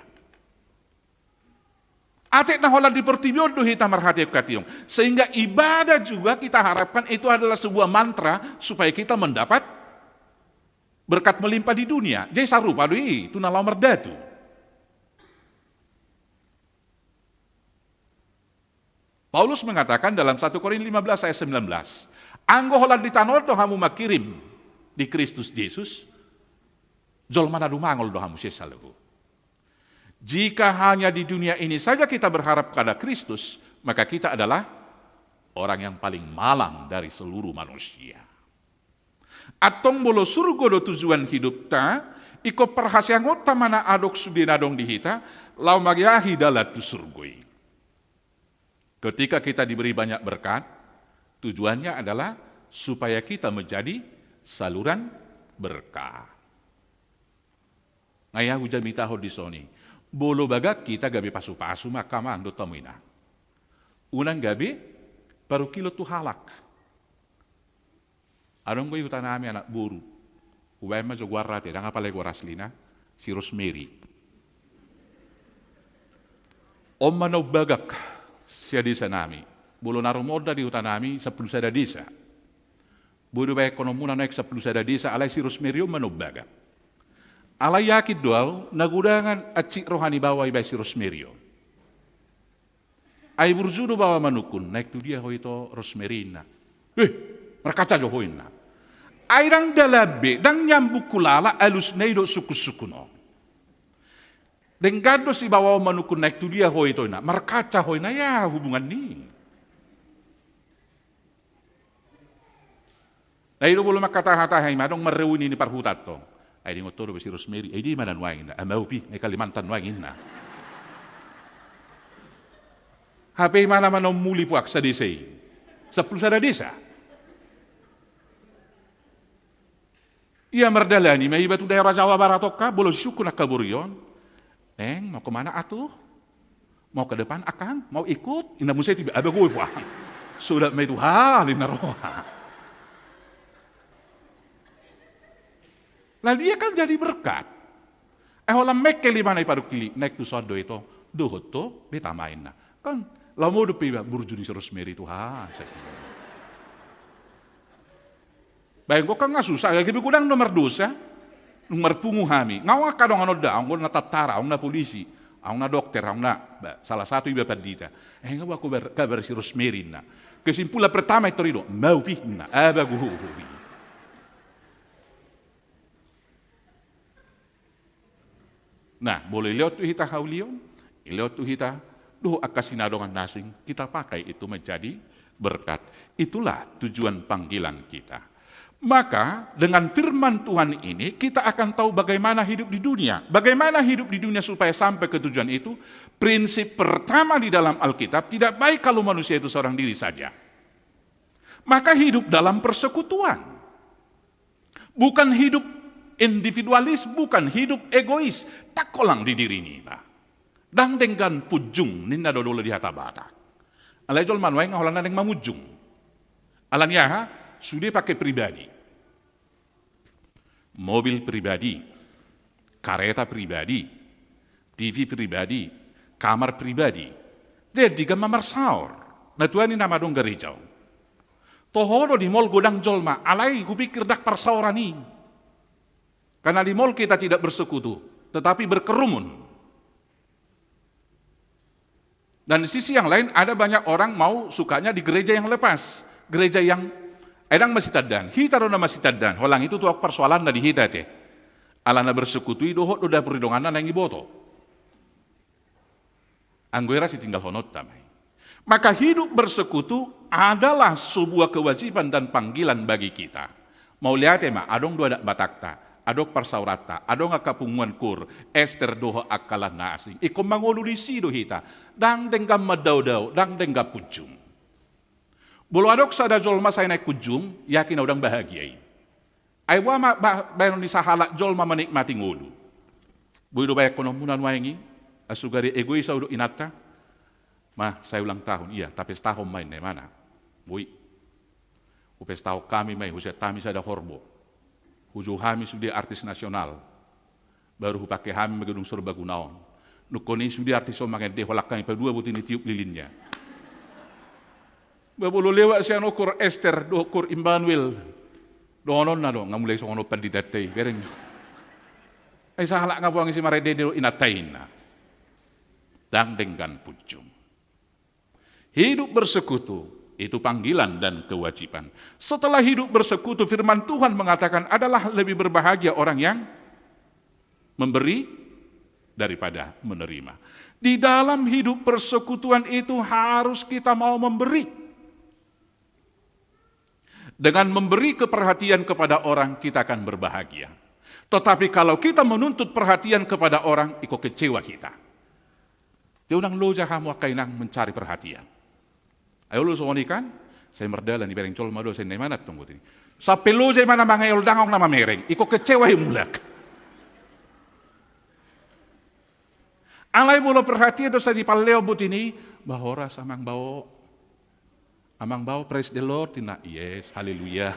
Atik na holan di portibi on do hita marhatihon-hatihon. Sehingga ibadah juga kita harapkan itu adalah sebuah mantra supaya kita mendapat berkat melimpah di dunia. Jadi sarupa do i tu na laho mardatu. Paulus mengatakan dalam satu Korintus lima belas ayat sembilan belas, "Anggo holan di tano on do hamu mangkirim di Kristus Jesus, jolma na dumangol do hamu sian saluhut." Jika hanya di dunia ini saja kita berharap pada Kristus, maka kita adalah orang yang paling malang dari seluruh manusia. Antong molo surgo do tujuan hidupta, ingkon parhaseangonta ma na adong sude na adong di hita, laho manjahi dalan tu surgo i. Ketika kita diberi banyak berkat, tujuannya adalah supaya kita menjadi saluran berkat. Nga ia hujamitahon dison i, molo bagak hita gabe pasu-pasu ma angka amang dohot hamu inang. Unang gabe parungkilon tu halak. Adong do i hutanami anak boru. Hubaen ma jo goarna pe, ndang apala i goar aslina, si Rosemary. On ma na umbagak sian desa nami. Molo na ro ma on da di hutanami, sampulu sada desa. Boi do baen honomuna naeng sampulu sada desa, alai si Rosemary on ma na umbagak. Alai yakin do ahu, na godangan hansit roha ni baoa ibaen si Rosemary on. Ai burju do baoa manungkun, naeng tu dia ho ito Rosemary inna. Eh, markaca jo ho inna. Ai ndang dalan be, ndang nyambung hulala alusna i dohot sungkun-sungkun on. Denggan do si baoa on manungkun naeng tu dia ho ito inna. Markaca ho inna, ia hubungan ni. Ai do molo mangkatahatahi ma adong marreuni ni parhutanta. Ai diingot ho do be si Rosemary, ai dia ma na nuaeng inna, ah, Maupi, ai Kalimantan nuaeng inna. Hape imana ma na ummuli puak sadesa i. Sampulu sada desa. Ia mardalani ma iba tu daerah Jawa Barat on, ka molo sisungkun angka boru on. Neng, mau kemana atuh? Mau ke depan akang? Mau ikut? Inna muse tiba, ah, bago i puak. Sudah ma i tu hal inna roha. Lah dia kan jadi berkat. Eh, holan mengkel imana i padungkili, naeng tu son do ito, dohot ho be tama inna. Kan laho modom pe iba burju ni si Rosemary tu ha. Baen ho kan nga susah, gabe godang do mardosa. Dung marpungu hami. Nga on angka dongan on da, ahu na tantara, ahu na polisi, ahu na dokter, ahu na, ba, salah satu iba pandita. Eh, nga boha kabar, kabar si Rosemary inna. Kesimpulan pertama i tor i do, Maupi inna. Ah, bago i. Nah, molo dilehon tu hita haulion, dilehon tu hita dohot angka sinadongan na asing, kita pakai itu menjadi berkat. Itulah tujuan panggilan kita. Maka dengan firman Tuhan ini kita akan tahu bagaimana hidup di dunia. Bagaimana hidup di dunia supaya sampai ke tujuan itu? Prinsip pertama di dalam Alkitab, tidak baik kalau manusia itu seorang diri saja. Maka hidup dalam persekutuan. Bukan hidup individualis, bukan hidup egois. Tangkolang di diri niba. Ndang denggan punjung ninna do dolo di hata Batak. Alai jolma nuaeng holan na naeng mamunjung. Alani aha? Sude pake pribadi. Mobil pribadi, kareta pribadi, T V pribadi, kamar pribadi. Jadi gama marsaor. Na tuani nama adong gareja on. Toho do di mall godang jolma, alai hupikir ndang parsaoran i. Karena di mall kita tidak bersekutu, tetapi berkerumun. Dan di sisi yang lain ada banyak orang mau sukanya di gereja yang lepas, gereja yang, eh, ndang masitandaan. Hita do na masitandaan, holan itu tu ahu persoalanna di hita te. Alana bersekutu i dohot do dapur ni donganna naeng diboto. Anggo i ra sitinggalhononta ma i. Maka hidup bersekutu adalah sebuah kewajiban dan panggilan bagi kita. Mauliate ma, adong do adat Batakta, adong parsaoranta, adong angka punguan kur, Ester dohot angka na asing. Ingkon mangolu disi do hita, ndang denggan mandaodao, ndang denggan punjung. Molo adong sada jolma sai naeng punjung, yakin ahu ndang bahagia i. Ai boha ma ba-, baenon ni sahalak jolma menikmati ngolu? Boi do baenonmuna nuaeng i, asa gari egois ahu dohot inanta. Ma, sai ulang tahun, ia, tapestahon ma inna imana. Boi. Hupestahon hami ma i, huseat hami sada horbo. Hujou hami sude artis nasional. Baru hupake hami ma gedung serbaguna on. Nungnga i sude artis on mangende, holan hami padua boti ni tiup lilinnya. Ba molo lewat sian on kur Ester dohot kur Immanuel, dohononna do, nga mulai songon on panditanta i, bereng. Ai sahalak nga boha i, si marende do inanta i inna. Ndang denggan punjung. Hidup bersekutu itu panggilan dan kewajiban. Setelah hidup bersekutu, firman Tuhan mengatakan adalah lebih berbahagia orang yang memberi daripada menerima. Di dalam hidup persekutuan itu harus kita mau memberi. Dengan memberi keperhatian kepada orang, kita akan berbahagia. Tetapi kalau kita menuntut perhatian kepada orang, ingkon kecewa kita. Dia unang loja hamu angka inang mencari perhatian. Ai olo songon i kan, sai mardalan i, bereng jolma do, sai na imana tong boti ni. Sampe loja imana mangeol, ndang adong na mamereng, ingkon kecewa i mulak. Alai molo perhatian do sai dipalehon boti ni, bah horas amang bao. Amang bao, praise the Lord, inna, yes, haleluya.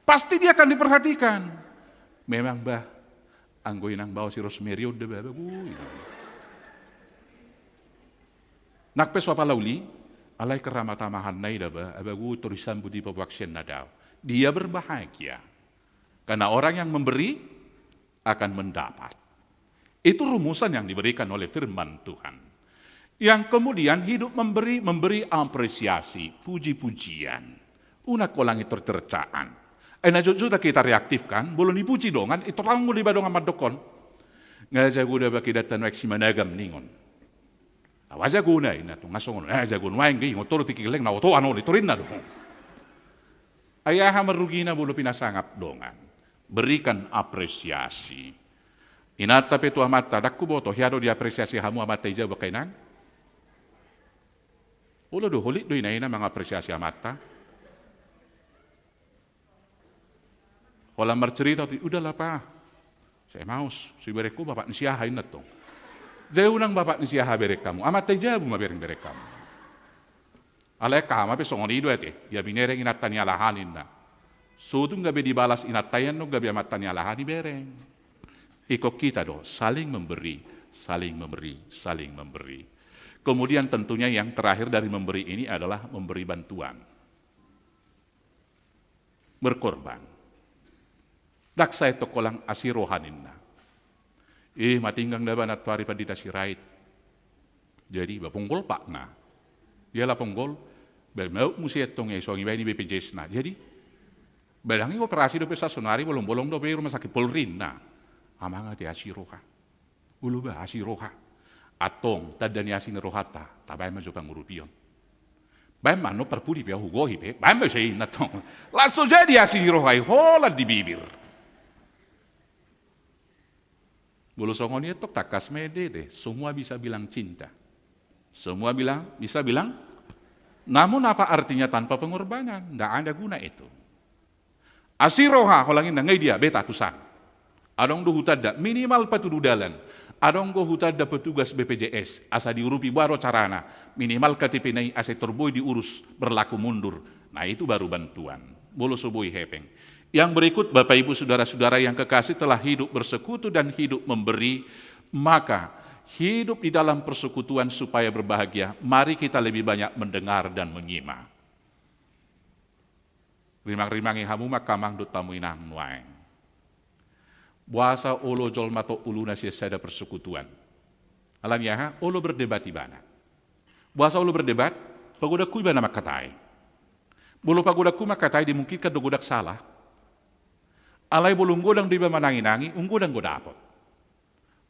Pasti dia akan diperhatikan. Memang bah, anggo inang bao si Rosemary on da bah, bah, bui. Nang pe so apala uli, alai keramat-tamatanna i da bah, bah, bui, tor disambut i paboa sian na dao. Dia berbahagia. Karena orang yang memberi akan mendapat. Itu rumusan yang diberikan oleh firman Tuhan. Yang kemudian hidup memberi, memberi apresiasi, puji-pujian. Unang holan i tor cercaan. Ai na jotjot do hita reaktif kan, molo dipuji dongan, i tor laho do iba dongan mandok on. Nga jago da bah hita nuaeng simanagam ningon. Awa jagona, inna, tung nga songon on, ah, jago nuaeng, ingot ho do tingki gelleng na otoan on, i tor inna do. Ai aha marrugina molo pinasangap dongan? Berikan apresiasi. Inanta pe tu amanta, ndang huboto, hea do diapresiasi hamu amanta i jabu angka inang? Olo do, holit do ina-ina mangapresiasi amanta. Holan marcerita, "Udahlah, Pa. Saya maus, so iberengku bapak ni si aha," inna tong. Jadi unang bapak ni si aha bereng hamu, amanta i jabu ma bereng-bereng hamu. Alai angka ama pe songon i do ate, ia binereng inanta ni alahan inna. So tung gabe dibalas inanta i annon, gabe amanta ni alahan ibereng. Ingkon hita do, saling memberi, saling memberi, saling memberi. Kemudian tentunya yang terakhir dari memberi ini adalah memberi bantuan. Berkorban. Ndang sai tong holan asi roha ninna. Ih, matinggang da ba nantoari Pandita Sirait. Jadi, ba ponggol patna. Iala ponggol, ba maup muse tong i, songon i baen i B P J S na. Jadi, ba ndang i operasi dope sa sonari, bolong-bolong dope rumah sakit Polri ninna. Amang ate asi roha. Olo ba asi roha. Antong, tanda ni asi ni rohanta, tabaen ma jo pangurupion. Baen ma annon parpudi pe, hugohi pe, baen ma jo i inna tong. Langsung jadi asi ni roha i, holan di bibir. Molo songon i tong tangkas ma ende ate, semua bisa bilang cinta. Semua bilang, bisa bilang, namun apa artinya tanpa pengorbanan? Ndak ada guna itu. Asi roha, holan ninna, nga i dia, beta tu san. Adong do hutanda, minimal patudu dalan. Adong do hutanda petugas B P J S, asa diurupi boha do carana, minimal K T P-na i asa tor boi diurus berlaku mundur. Nah, itu baru bantuan. Molo so boi hepeng. Yang berikut, Bapak Ibu Saudara-saudara yang kekasih, telah hidup bersekutu dan hidup memberi, maka hidup di dalam persekutuan supaya berbahagia, mari kita lebih banyak mendengar dan menyimak. Rimang-rimangi hamu ma angka amang dohot hamu inang nuaeng. Boasa olo jolma tong uluna sian sada persekutuan? Alani aha? Olo berdebat ibana. Boasa olo berdebat? Pagodanghu ibana mangkatai. Molo pagodanghu mangkatai, dimungkinkan do godang salah. Alai molo unggodang do iba manangi-nangi, unggodang do dapot.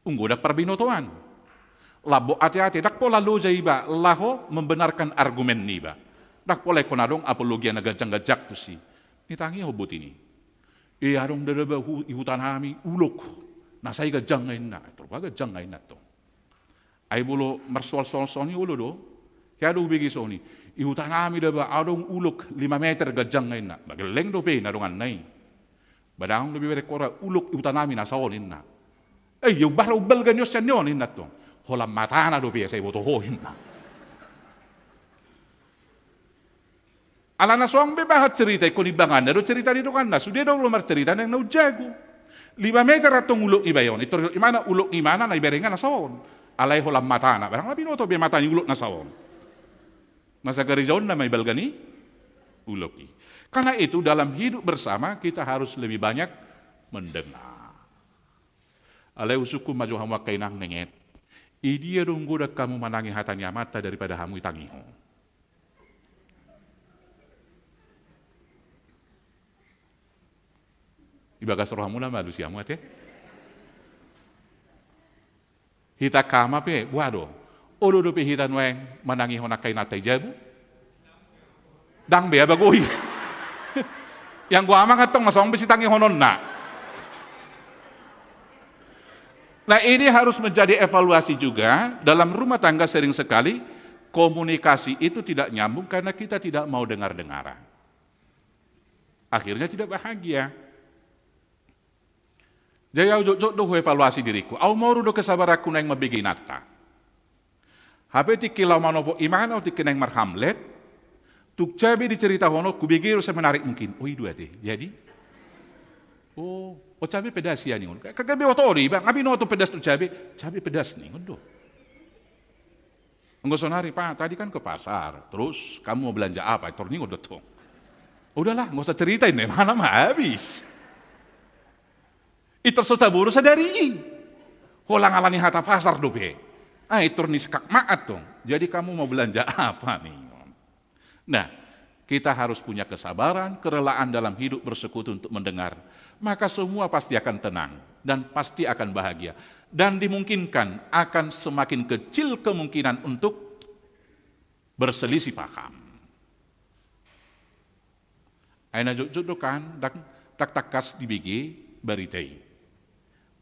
Unggodang parbinotoan. Lambok ate-ate, ndang pola loja iba laho membenarkan argumen niba. Ndang pola ingkon adong apologia na ganjang-ganjang tusi. Nitangihon boti ni. E, adong da ba hu-, i hutanami ulok. Na sai ganjang nga inna. Tor boha ganjang nga inna tong. Ai molo marsoal-soal songon i olo do. Hea do hubege songon i. I hutanami da ba adong ulok lima meter ganjang nga inna. Ba gelleng dope na donganna i. Ba ndang dope ibereng hora ulok i hutanami na saon inna. E, ia umbahen umbalga ni on sian ni on inna tong. Holan matana dope asa iboto ho inna. Ala na so ong be bahat cerita ingkon imbanganna do cerita ni donganna, sude do olo marcerita naeng na umjago. Lima meter antong ulok ni iba i on, i tor ulok ni imana, ulok ni imana na iberengna na saon. Alai holan matana, barang na binoto be mata ni ulok na saon. Na sagarejaonna ma ibalga ni ulok i. Karena itu dalam hidup bersama kita harus lebih banyak mendengar. Alai husungkun ma jo hamu angka inang nenget. Idia do unggodang hamu manangi hata ni amanta daripada hamu itangihon? Ibagas rohamuna ma alusi hamu ate. Hita angka ama pe, boha do? Olo dope hita nuaeng manangihon angka inanta i jabu? Ndang be, aba goi. Ianggo amang antong ma so ong be sitangihononna. Nah, ini harus menjadi evaluasi juga. Dalam rumah tangga sering sekali komunikasi itu tidak nyambung karena kita tidak mau dengar-dengaran. Akhirnya tidak bahagia. Jadi ahu jotjot do huevaluasi diriku. Ahu moru do kesabaranku naeng mambege inanta. Hape tingki laho manopot imana, tingki naeng marhamlet, tung cabe diceritahon on, hubege do semenarik mungkin. O, i do ate. Jadi? O, o cabe pedas ia ningon. Kagabe oto do iba, nga binoto pedas tu cabe. Cabe pedas ningon do. Anggo sonari, "Pak, tadi kan ke pasar, terus kamu mau belanja apa?" Tor ningon do tong. Udahlah, nggak usah cerita, ini mana mah habis. I tor so tabo do sadari i. Holan alani hata pasar dope. Ai tor ni sekak maat tong. "Jadi kamu mau belanja apa?" ningon. Nah, kita harus punya kesabaran, kerelaan dalam hidup bersekutu untuk mendengar. Maka semua pasti akan tenang dan pasti akan bahagia. Dan dimungkinkan akan semakin kecil kemungkinan untuk berselisih paham. Ai na jotjot do kan, ndang, ndang tangkas dibege barita i.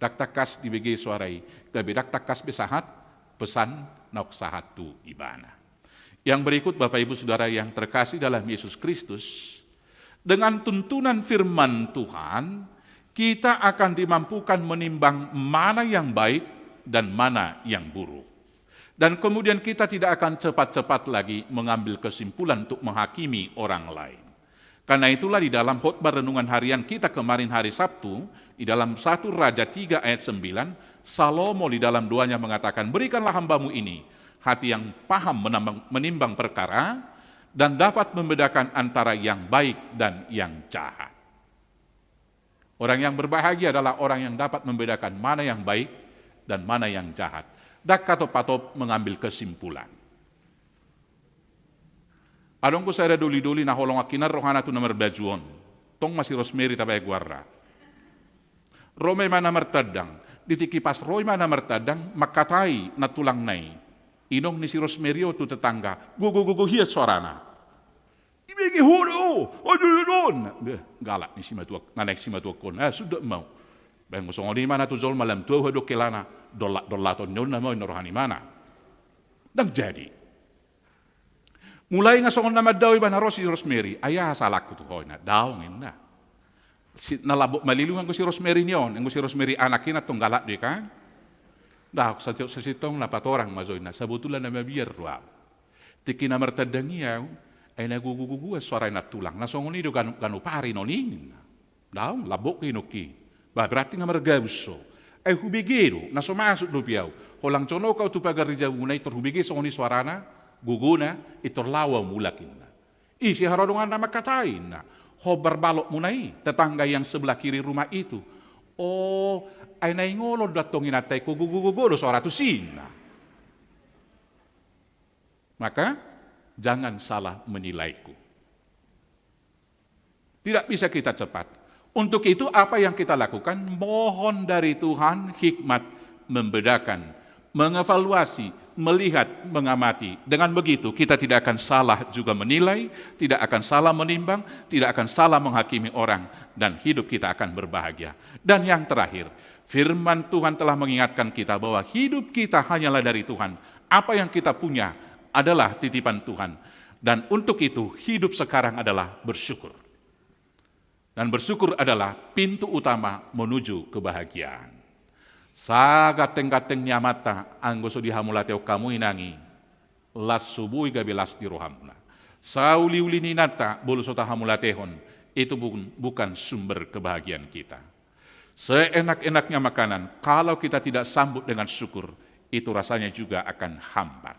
Ndang tangkas dibege soara i, gabe ndang tangkas be sahat pesan naung sahat tu ibana. Yang berikut, Bapak Ibu Saudara yang terkasih dalam Yesus Kristus, dengan tuntunan firman Tuhan, kita akan dimampukan menimbang mana yang baik dan mana yang buruk. Dan kemudian kita tidak akan cepat-cepat lagi mengambil kesimpulan untuk menghakimi orang lain. Karena itulah di dalam khotbah renungan harian kita kemarin hari Sabtu, di dalam satu Raja tiga ayat sembilan, Salomo di dalam doanya mengatakan, "Berikanlah hambamu ini hati yang paham menambang-, menimbang perkara dan dapat membedakan antara yang baik dan yang jahat." Orang yang berbahagia adalah orang yang dapat membedakan mana yang baik dan mana yang jahat. Ndang hatop-hatop mengambil kesimpulan. Adong do sada doli-doli na holong angka hinan rohana tu na marbaju on. Tong ma si Rosemary tabaen goarna. Ro ma ibana martandang. Di tingki pas ro ibana martandang, mangkatai nantulangna i. Inong ni si Rosemary on tu tetangga. Gogo-gogo hian soarana. Dibege ho do, aduh, aduh, aduh. Beh, galak ni simatuak, na naeng simatuak on. Ah, suda mau. Baen songon i ma na tu jolma lam tu au hadok helana. Dollak-dollaton ni on na mau, inna roha ni ibana. Ndang jadi. Mulai nga songon na mandao ibana, ro si Rosemary, "Ai aha salangku tu ho?" inna. "Daong," inna. Si, na lambok malilu anggo si Rosemary ni on, anggo si Rosemary anak i na tong galak do i kan. Daong, satiop sasintongna patorang ma jo inna, sabotulna na mabiar do au. Tingki na martandang i au, ai na gogo-gogoan soara ni nantulangna songon i do ganup-ganup ari non i ninna. Daong, lambok i nangkin. Bah, berarti nga margabus ho. Ai hubege do, na so masuk dope au. Holan jonok au tu pagar ni jabuna, intor hubege songon i soarana, gogona, intor laho au mulak inna. Ise haroa donganna mangkatai inna. Hombar balokmuna i, tetangga yang sebelah kiri rumah itu. Oh, ai na ingolon do antong inanta i, gogo-gogo do soara tusi inna. Maka, jangan salah menilaiku. Tidak bisa kita cepat. Untuk itu, apa yang kita lakukan? Mohon dari Tuhan hikmat membedakan, mengevaluasi, melihat, mengamati. Dengan begitu, kita tidak akan salah juga menilai, tidak akan salah menimbang, tidak akan salah menghakimi orang, dan hidup kita akan berbahagia. Dan yang terakhir, firman Tuhan telah mengingatkan kita bahwa hidup kita hanyalah dari Tuhan. Apa yang kita punya adalah titipan Tuhan. Dan untuk itu, hidup sekarang adalah bersyukur. Dan bersyukur adalah pintu utama menuju kebahagiaan. Saganteng-ganteng ni amanta, anggo so dihamulatehon hamu inang i, las so boi gabe las ni rohamuna. Sauliuli ni inanta, molo so tahamulatehon, itu pun bukan sumber kebahagiaan kita. Seenak-enaknya makanan, kalau kita tidak sambut dengan syukur, itu rasanya juga akan hambar.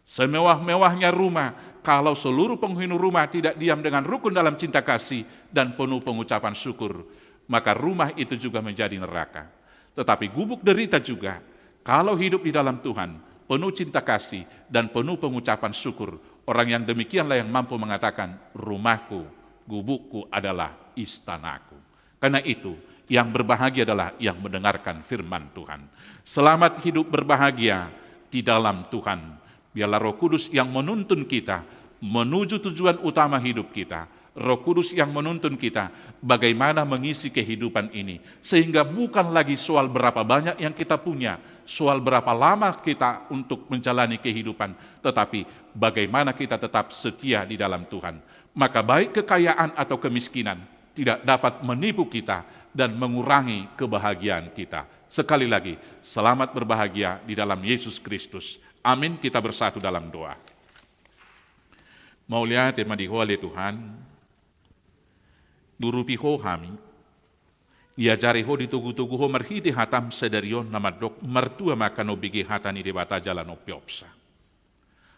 Semewah-mewahnya rumah, kalau seluruh penghuni rumah tidak diam dengan rukun dalam cinta kasih dan penuh pengucapan syukur, maka rumah itu juga menjadi neraka. Tetapi gubuk derita juga, kalau hidup di dalam Tuhan, penuh cinta kasih dan penuh pengucapan syukur, orang yang demikianlah yang mampu mengatakan, "Rumahku, gubukku adalah istanaku." Karena itu, yang berbahagia adalah yang mendengarkan firman Tuhan. Selamat hidup berbahagia di dalam Tuhan. Biarlah Roh Kudus yang menuntun kita menuju tujuan utama hidup kita. Roh Kudus yang menuntun kita bagaimana mengisi kehidupan ini. Sehingga bukan lagi soal berapa banyak yang kita punya, soal berapa lama kita untuk menjalani kehidupan, tetapi bagaimana kita tetap setia di dalam Tuhan. Maka baik kekayaan atau kemiskinan tidak dapat menipu kita dan mengurangi kebahagiaan kita. Sekali lagi, selamat berbahagia di dalam Yesus Kristus. Amin, kita bersatu dalam doa. Mauliate ma di Ho ale Tuhan, diurupi Ho hami, diajari Ho, ditogu-togu Ho marhite hataM sadari on na mandok, martua ma angka na umbege hata ni Debata jala na umpeopsa.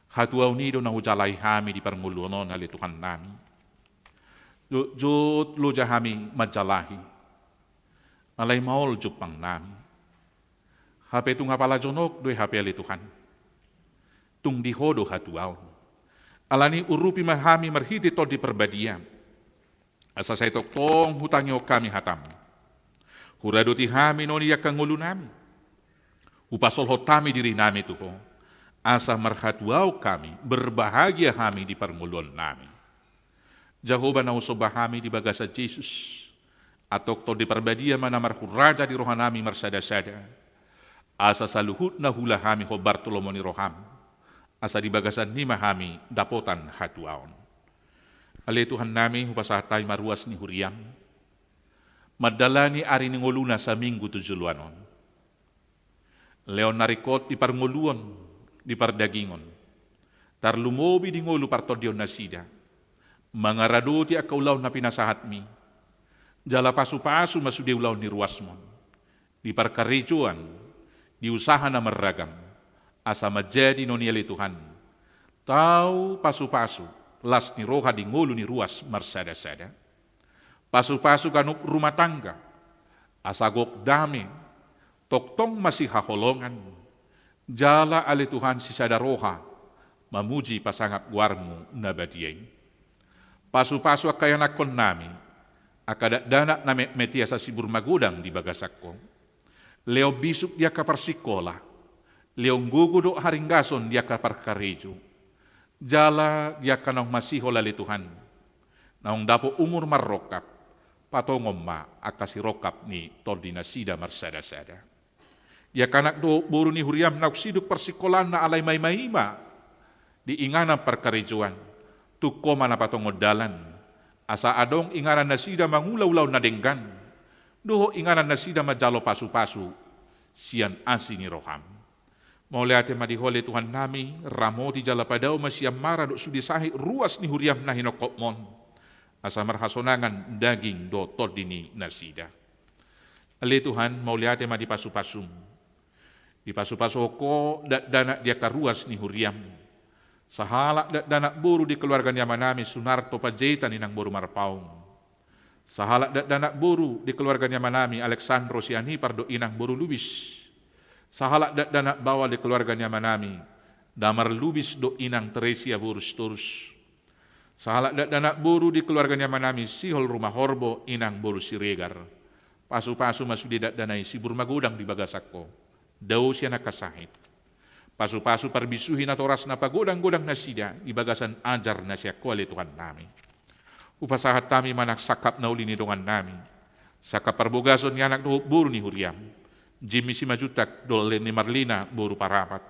Hatuaon i do na hujalahi hami di parngoluon on ale Tuhannami. Jotjot loja hami manjalahi. Alai maol jumpangnami. Hape tung apala jonok do i hape ale Tuhan. Tung di Ho do hatuaon. Alani urupi ma hami marhite Tondi Parbadia. Asa sai tongtong hutangihon hami hataM. Huradoti hami non i angka ngolunami. Hupasolhot hami dirinami tu Ho. Asa marhatuaon hami, berbahagia hami di parngoluonnami. Jahowa na husomba hami di bagasan Jesus, antong Tondi Parbadia ma na marhurraja di rohanami marsada-sada, asa saluhutna huula hami hombar tu lomo ni roham, asa di bagasan i ma hami dapotan hatuaon. Ale Tuhannami, hupasahat hami ma ruas ni huriam mandalani ari ni ngoluna saminggu tu joloan on. Lehon na ringkot di parngoluon, di pardagingon, tarlumobi di ngolu partondion nasida, mangaradoti angka ulaon na pinasahatmi, jala pasu-pasu ma sude ulaon ni ruasmon, di parkarejoan, di usaha na marragam, asa manjadi non i ale Tuhan, tau pasu-pasu las ni roha di ngolu ni ruas marsada-sada. Pasu-pasu ganup rumah tangga, asa gok dame, tongtong masihaholongan, jala ale Tuhan sisada roha, mamuji pasangap goarmu na badia i. Pasu-pasu angka ianakkonnami, angka dakdanak na metmet i asa sibur magodang di bagasan Ho. Lehon bisuk di angka parsingkola, lehon gogo dohot haringgason di angka parkarejo, jala di angka naung masihol ale Tuhan, naung dapot umur marrongkap, patongon ma angka sirongkap ni tondi nasida marsada-sada. Di angka anak dohot boru ni huriam naung sidung parsingkolaanna alai maima-ima di inganan parkarejoan, tung Ho ma na patongon dalan, asa adong inganan nasida mangula ulaon na denggan, dohot inganan nasida manjalo pasu-pasu sian asi ni roham. Mauliate ma di Ho ale Tuhannami, ramoti jala padao ma sian mara dohot sude sahit ruas ni huriam na hinongkopmon, asa marhasonangan daging dohot tondi ni nasida. Ale Tuhan, mauliate ma di pasu-pasum. Dipasu-pasu Ho dakdanak di angka ruas ni huriam. Sahalak dakdanak boru di keluarga ni amanami Sunarto Panjaitan inang boru Marpaung. Sahalak dakdanak boru di keluarga ni amanami Alexandro Sianipar dohot inang boru Lubis. Sahalak dakdanak baoa di keluarga ni amanami Damar Lubis dohot inang Teresia boru Sitorus. Sahalak dakdanak boru di keluarga ni amanami Sihol Rumahorbo inang boru Siregar. Pasu-pasu ma sude dakdanak i sibur magodang di bagasan Ho, dao sian angka sahit. Pasu-pasu parbisuhi natoras na pagodang-godang nasida di bagasan ajar na sian Ho ale Tuhannami. Hupasahat hami ma nang sangkap na uli ni dongannami, sangkap parbogason ni anak dohot boru ni huriam, Jimmy Simanjuntak dohot Leni Marlina boru Parapat.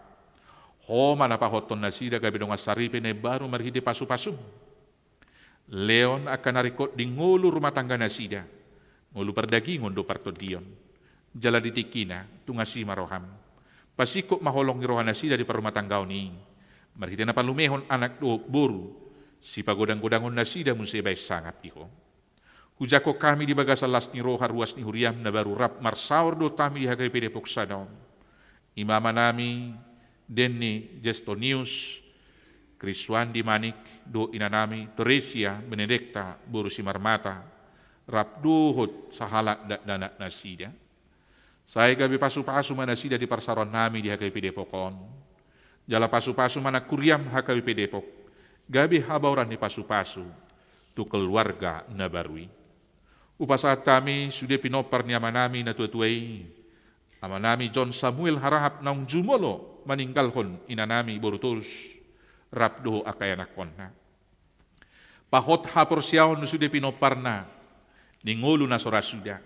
Ho ma na pahothon nasida gabe dongan saripe na imbaru marhite pasu-pasum. Lehon angka na ringkot di ngolu rumah tangga nasida, ngolu pardagingon dohot partondion. Jala di tingkina, tung asi ma roham. Pasingkop ma holong ni roha nasida di parrumahtanggaon i, marhite na palumehon anak dohot boru, sipagodang-godangon nasida muse baen sangap di Ho. Hujangkon hami di bagasan las ni roha ruas ni huriam na baru rap marsaor dohot hami di H K B P Depok sada on. I ma amanami Denny Jestonius, Kriswandi Manik, dohot inanami Teresia Benedekta boru Simarmata, rap dohot sahalak dakdanak nasida. Sai gabe pasu-pasu ma nasida di parsaorannami di H K B P Depok on. Jala pasu-pasu ma nang huriam H K B P Depok, gabe habaoran ni pasu-pasu tu keluarga na baru i. Hupasahat hami sude pinompar ni amanami na tua-tua i, amanami John Samuel Harahap naung jumolo maninggalhon inanami boru Torus, rap dohot angka ianakkonna. Pahot haporseaon sude pinomparna di ngolu na so ra suda,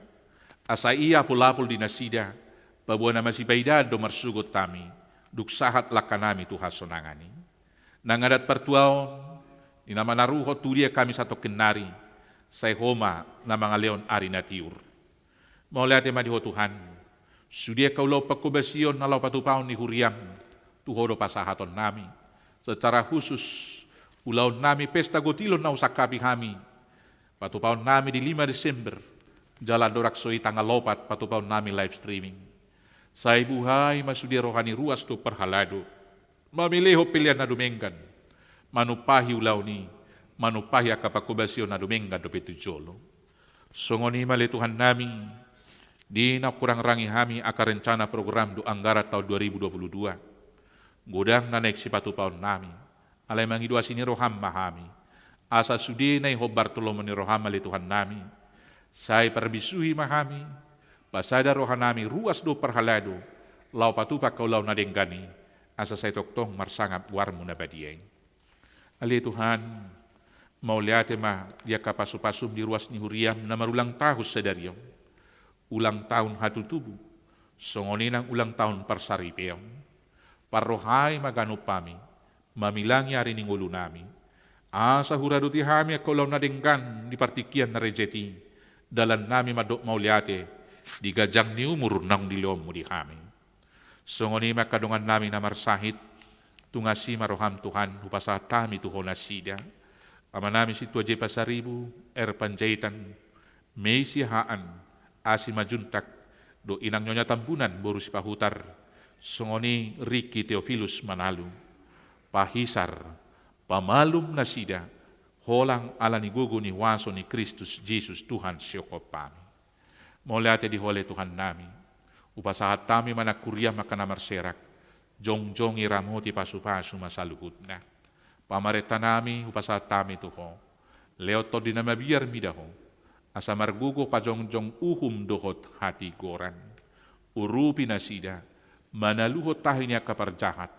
asa ia apul-apul di nasida, paboa na masipaidaan do marsogot hami, dung sahat langkanami tu hasonangan i. Nang adat partuaon, di na manaruhon tu dia hami satongkin nari, sai Ho ma na mangalehon ari na tiur. Mauliate ma di Ho Tuhan, sude angka ulaon panghobasion na laho patupaon ni huriam, tu Ho do pasahatonnami. Secara khusus, ulaonnami pesta gotilon na husangkapi hami, patupaonnami di lima Desember, jala andorang so i tanggal opat patupaonnami live streaming. Sai buhai ma sude roha ni ruas dohot parhalado, mamelehon pelean na dumenggan, manumpahi ulaon i, manumpahi angka panghobasion na dumenggan dope tu jolo. Songon i ma ale Tuhannami, di na hurang-rangi hami angka rencana program dohot anggaran taon dua ribu dua puluh dua. Godang na naeng sipatupaonnami, alai mangido asi ni roham ma hami, asa sude na i hombar tu lomo ni roham ale Tuhannami. Sai parbisuhi ma hami, pasada rohanami ruas dohot parhalado, laho patupa angka ulaon na denggan i, asa sai tongtong marsangap goarmu na badia i. Ale Tuhan, Mauliate ma di angka pasupasum di ruas ni huriam na marulang tahun sadari on. Ulang tahun hatutubu, songon i nang ulang tahun parsaripeon. Parrohai ma ganup hami, mamilangi ari ni ngolunami. Asa huradoti hami angka ulaon na denggan di partingkian na rejeti, dalannami mandok mauliate di ganjang ni umur naung dilehonmu di hami. Songon i ma angka dongannami na marsahit, tunggasi ma roham Tuhan, hupasahat hami tu Ho nasida. Amanami Sintua J. Pasaribu, R. Panjaitan, Mei Siahaan, A. Simanjuntak, dohot inang Nyonya Tambunan boru Sipahutar, songon i Riki Teofilus Manalu, pahisar, pamalum nasida, holang ala ni gogo ni huaso ni Kristus Jesus Tuhan sihophopnami. Mauliate di Ho ale Tuhannami. Hupasahat hami ma nang huriam angka na marserak, jongjongi ramoti pasupasu ma saluhutna. Pamarentanami hupasahat hami tu Ho. Lehon Tondi na mabiar mida Ho, asa margogo pajongjong uhum dohot hatigoran. Urupi nasida, manaluhon tahi ni angka parjahat,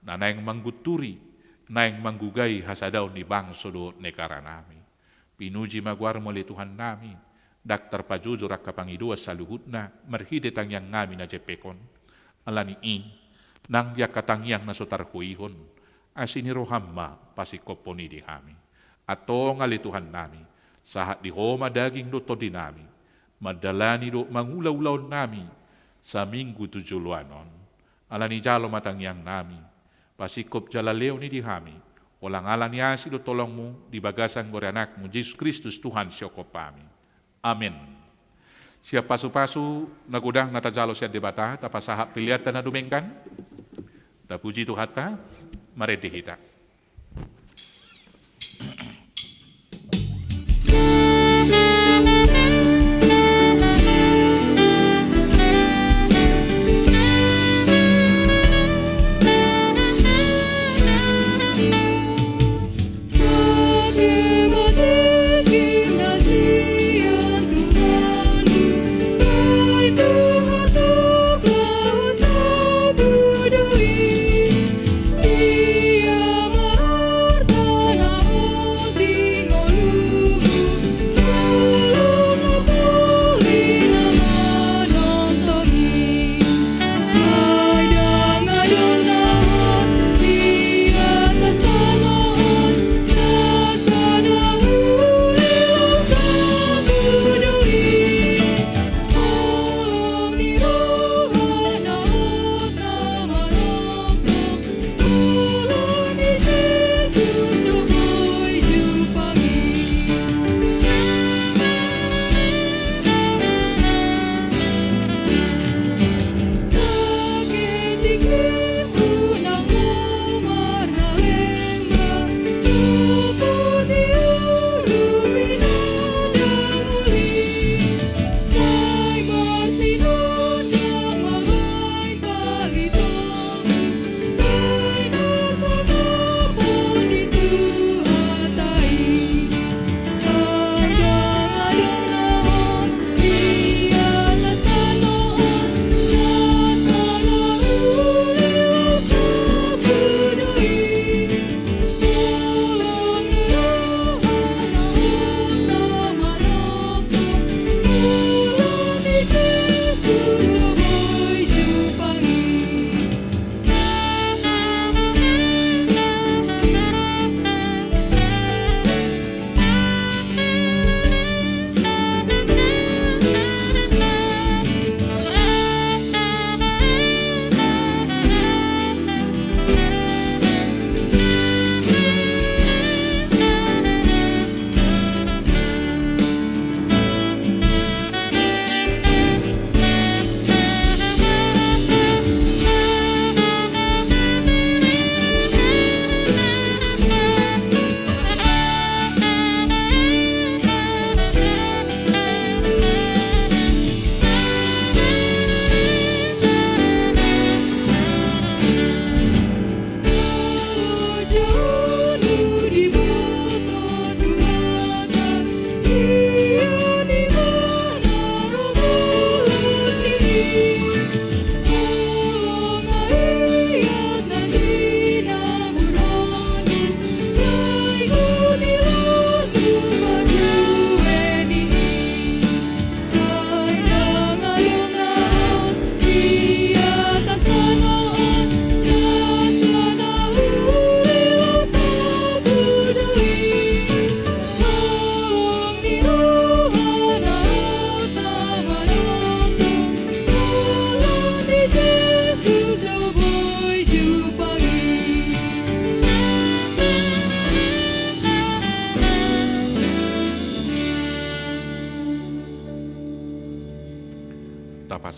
na naeng manggunturi, naeng manggugai hasadaon ni bangso dohot negaranami. Pinuji ma goarmu ale Tuhannami, ndang tarpajojor angka pangidoan saluhutna marhite tangiangnami na jempek on. Ala ni i, nang di angka tangiang na so tarhoihon, asi ni roham ma pasingkophon i di hami. Antong ale Tuhannami, sahat di Ho ma daging dohot tondinami, mandalani dohot mangula ulaonnami, saminggu tu joloan on. Ala ni i jalo ma tangiangnami, pasingkop jala lehon i di hami, holang ala ni asi dohot holongmu di bagasan goar ni Anakmu Jesus Kristus Tuhan sihophopnami. Amen. Sian pasupasu na godang na tajalo sian Debata, tapasahat peleanta na dumenggan. Tapuji Tuhanta, marende hita.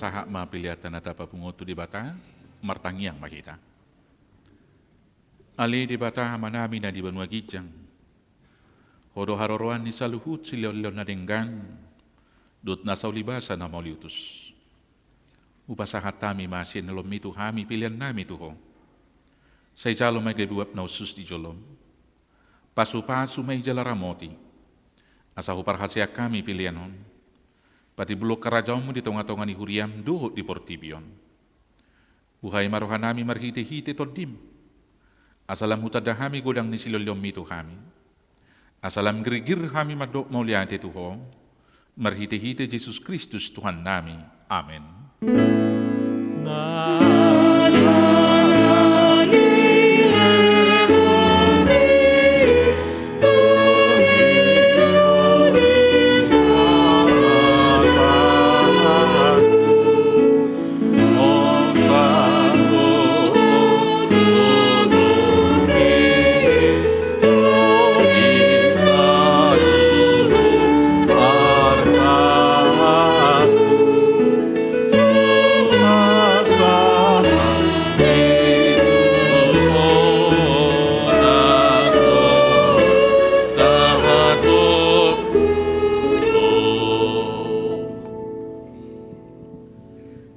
Sahat ma pelean na tapapungu tu Debata, martangiang ma hita. Ale Debata Amanami na di banua ginjang, Ho do haroroan ni saluhut silehonlehon na denggan dohot na saulibasa na mauliutus. Hupasahat hami ma sian ulaonmi tu hami peleannami tu Ho. Sai jalo ma gabe uap na hushus di jolom. Pasupasu ma i jala ramoti, asa huparhaseang hami pelean on, patimbulhon harajaonmu di tongatonga ni huriam dohot di portibi on. Buhai ma rohanami marhitehite Tondim, asa lam hutanda hami godang ni silehonlehonmi tu hami, asa lam girgir hami mandok mauliate tu Ho, marhitehite Jesus Kristus Tuhannami. Amen.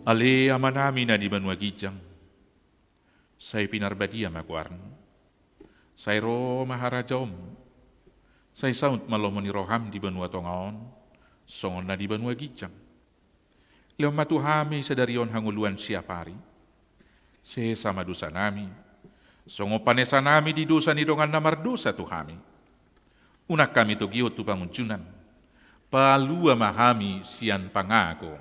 Ale Amanami na di banua ginjang, sai pinarbadia ma goarmu. Sai ro ma harajaonmu. Sai saut ma lomo ni roham di banua tonga on, songon na di banua ginjang. Lehon ma tu hami sadari on hangoluan siapari. Sesa ma dosanami, songon panesanami di dosa ni dongan na mardosa tu hami. Unang hami togihon tu pangunjunan. Palua ma hami sian pangago.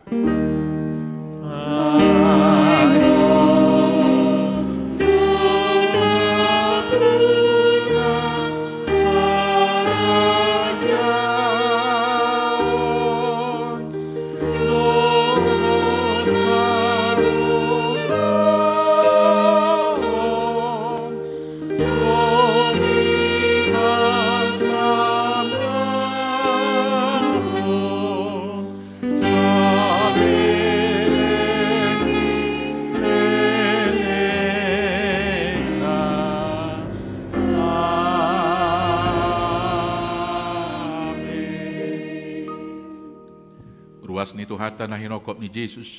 Ruas ni Tuhanta na hinongkop ni Jesus,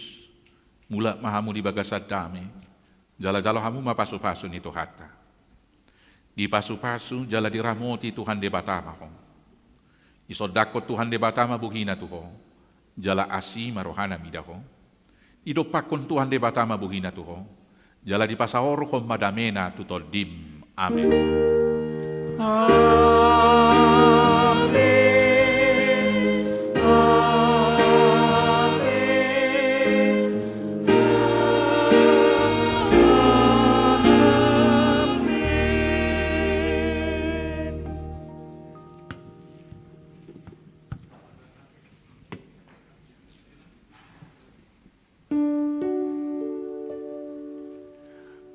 mulak ma hamu di bagasan dame. Jala jalo hamu ma pasupasu ni Tuhanta. Dipasupasu jala diramoti Tuhan Debata ma ho. Disondangkon Tuhan Debata ma bohina tu ho. Jala asi ma rohana mida ho. Didompakkon Tuhan Debata ma bohina tu ho. Jala dipasaorhon ma damena tu tondim. Amen. Amen. Amen. Amen.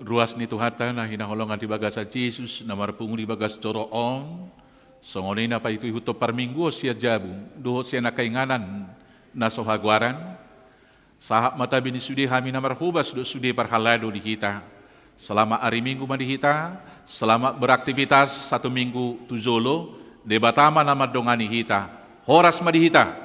Ruas ni Tuhanta na hinaholongan di bagasan Jesus na marpungu di bagas joro on, songon i na paihut-ihuthon parmingguon sian jabu dohot sian angka inganan na so hagoaran. Sahat ma tabi ni sude hami na marhobas dohot sude parhalado di hita. Selamat ari Minggu ma di hita. Selamat beraktivitas satu minggu tu jolo. Debata ma na mandongani hita. Horas ma di hita.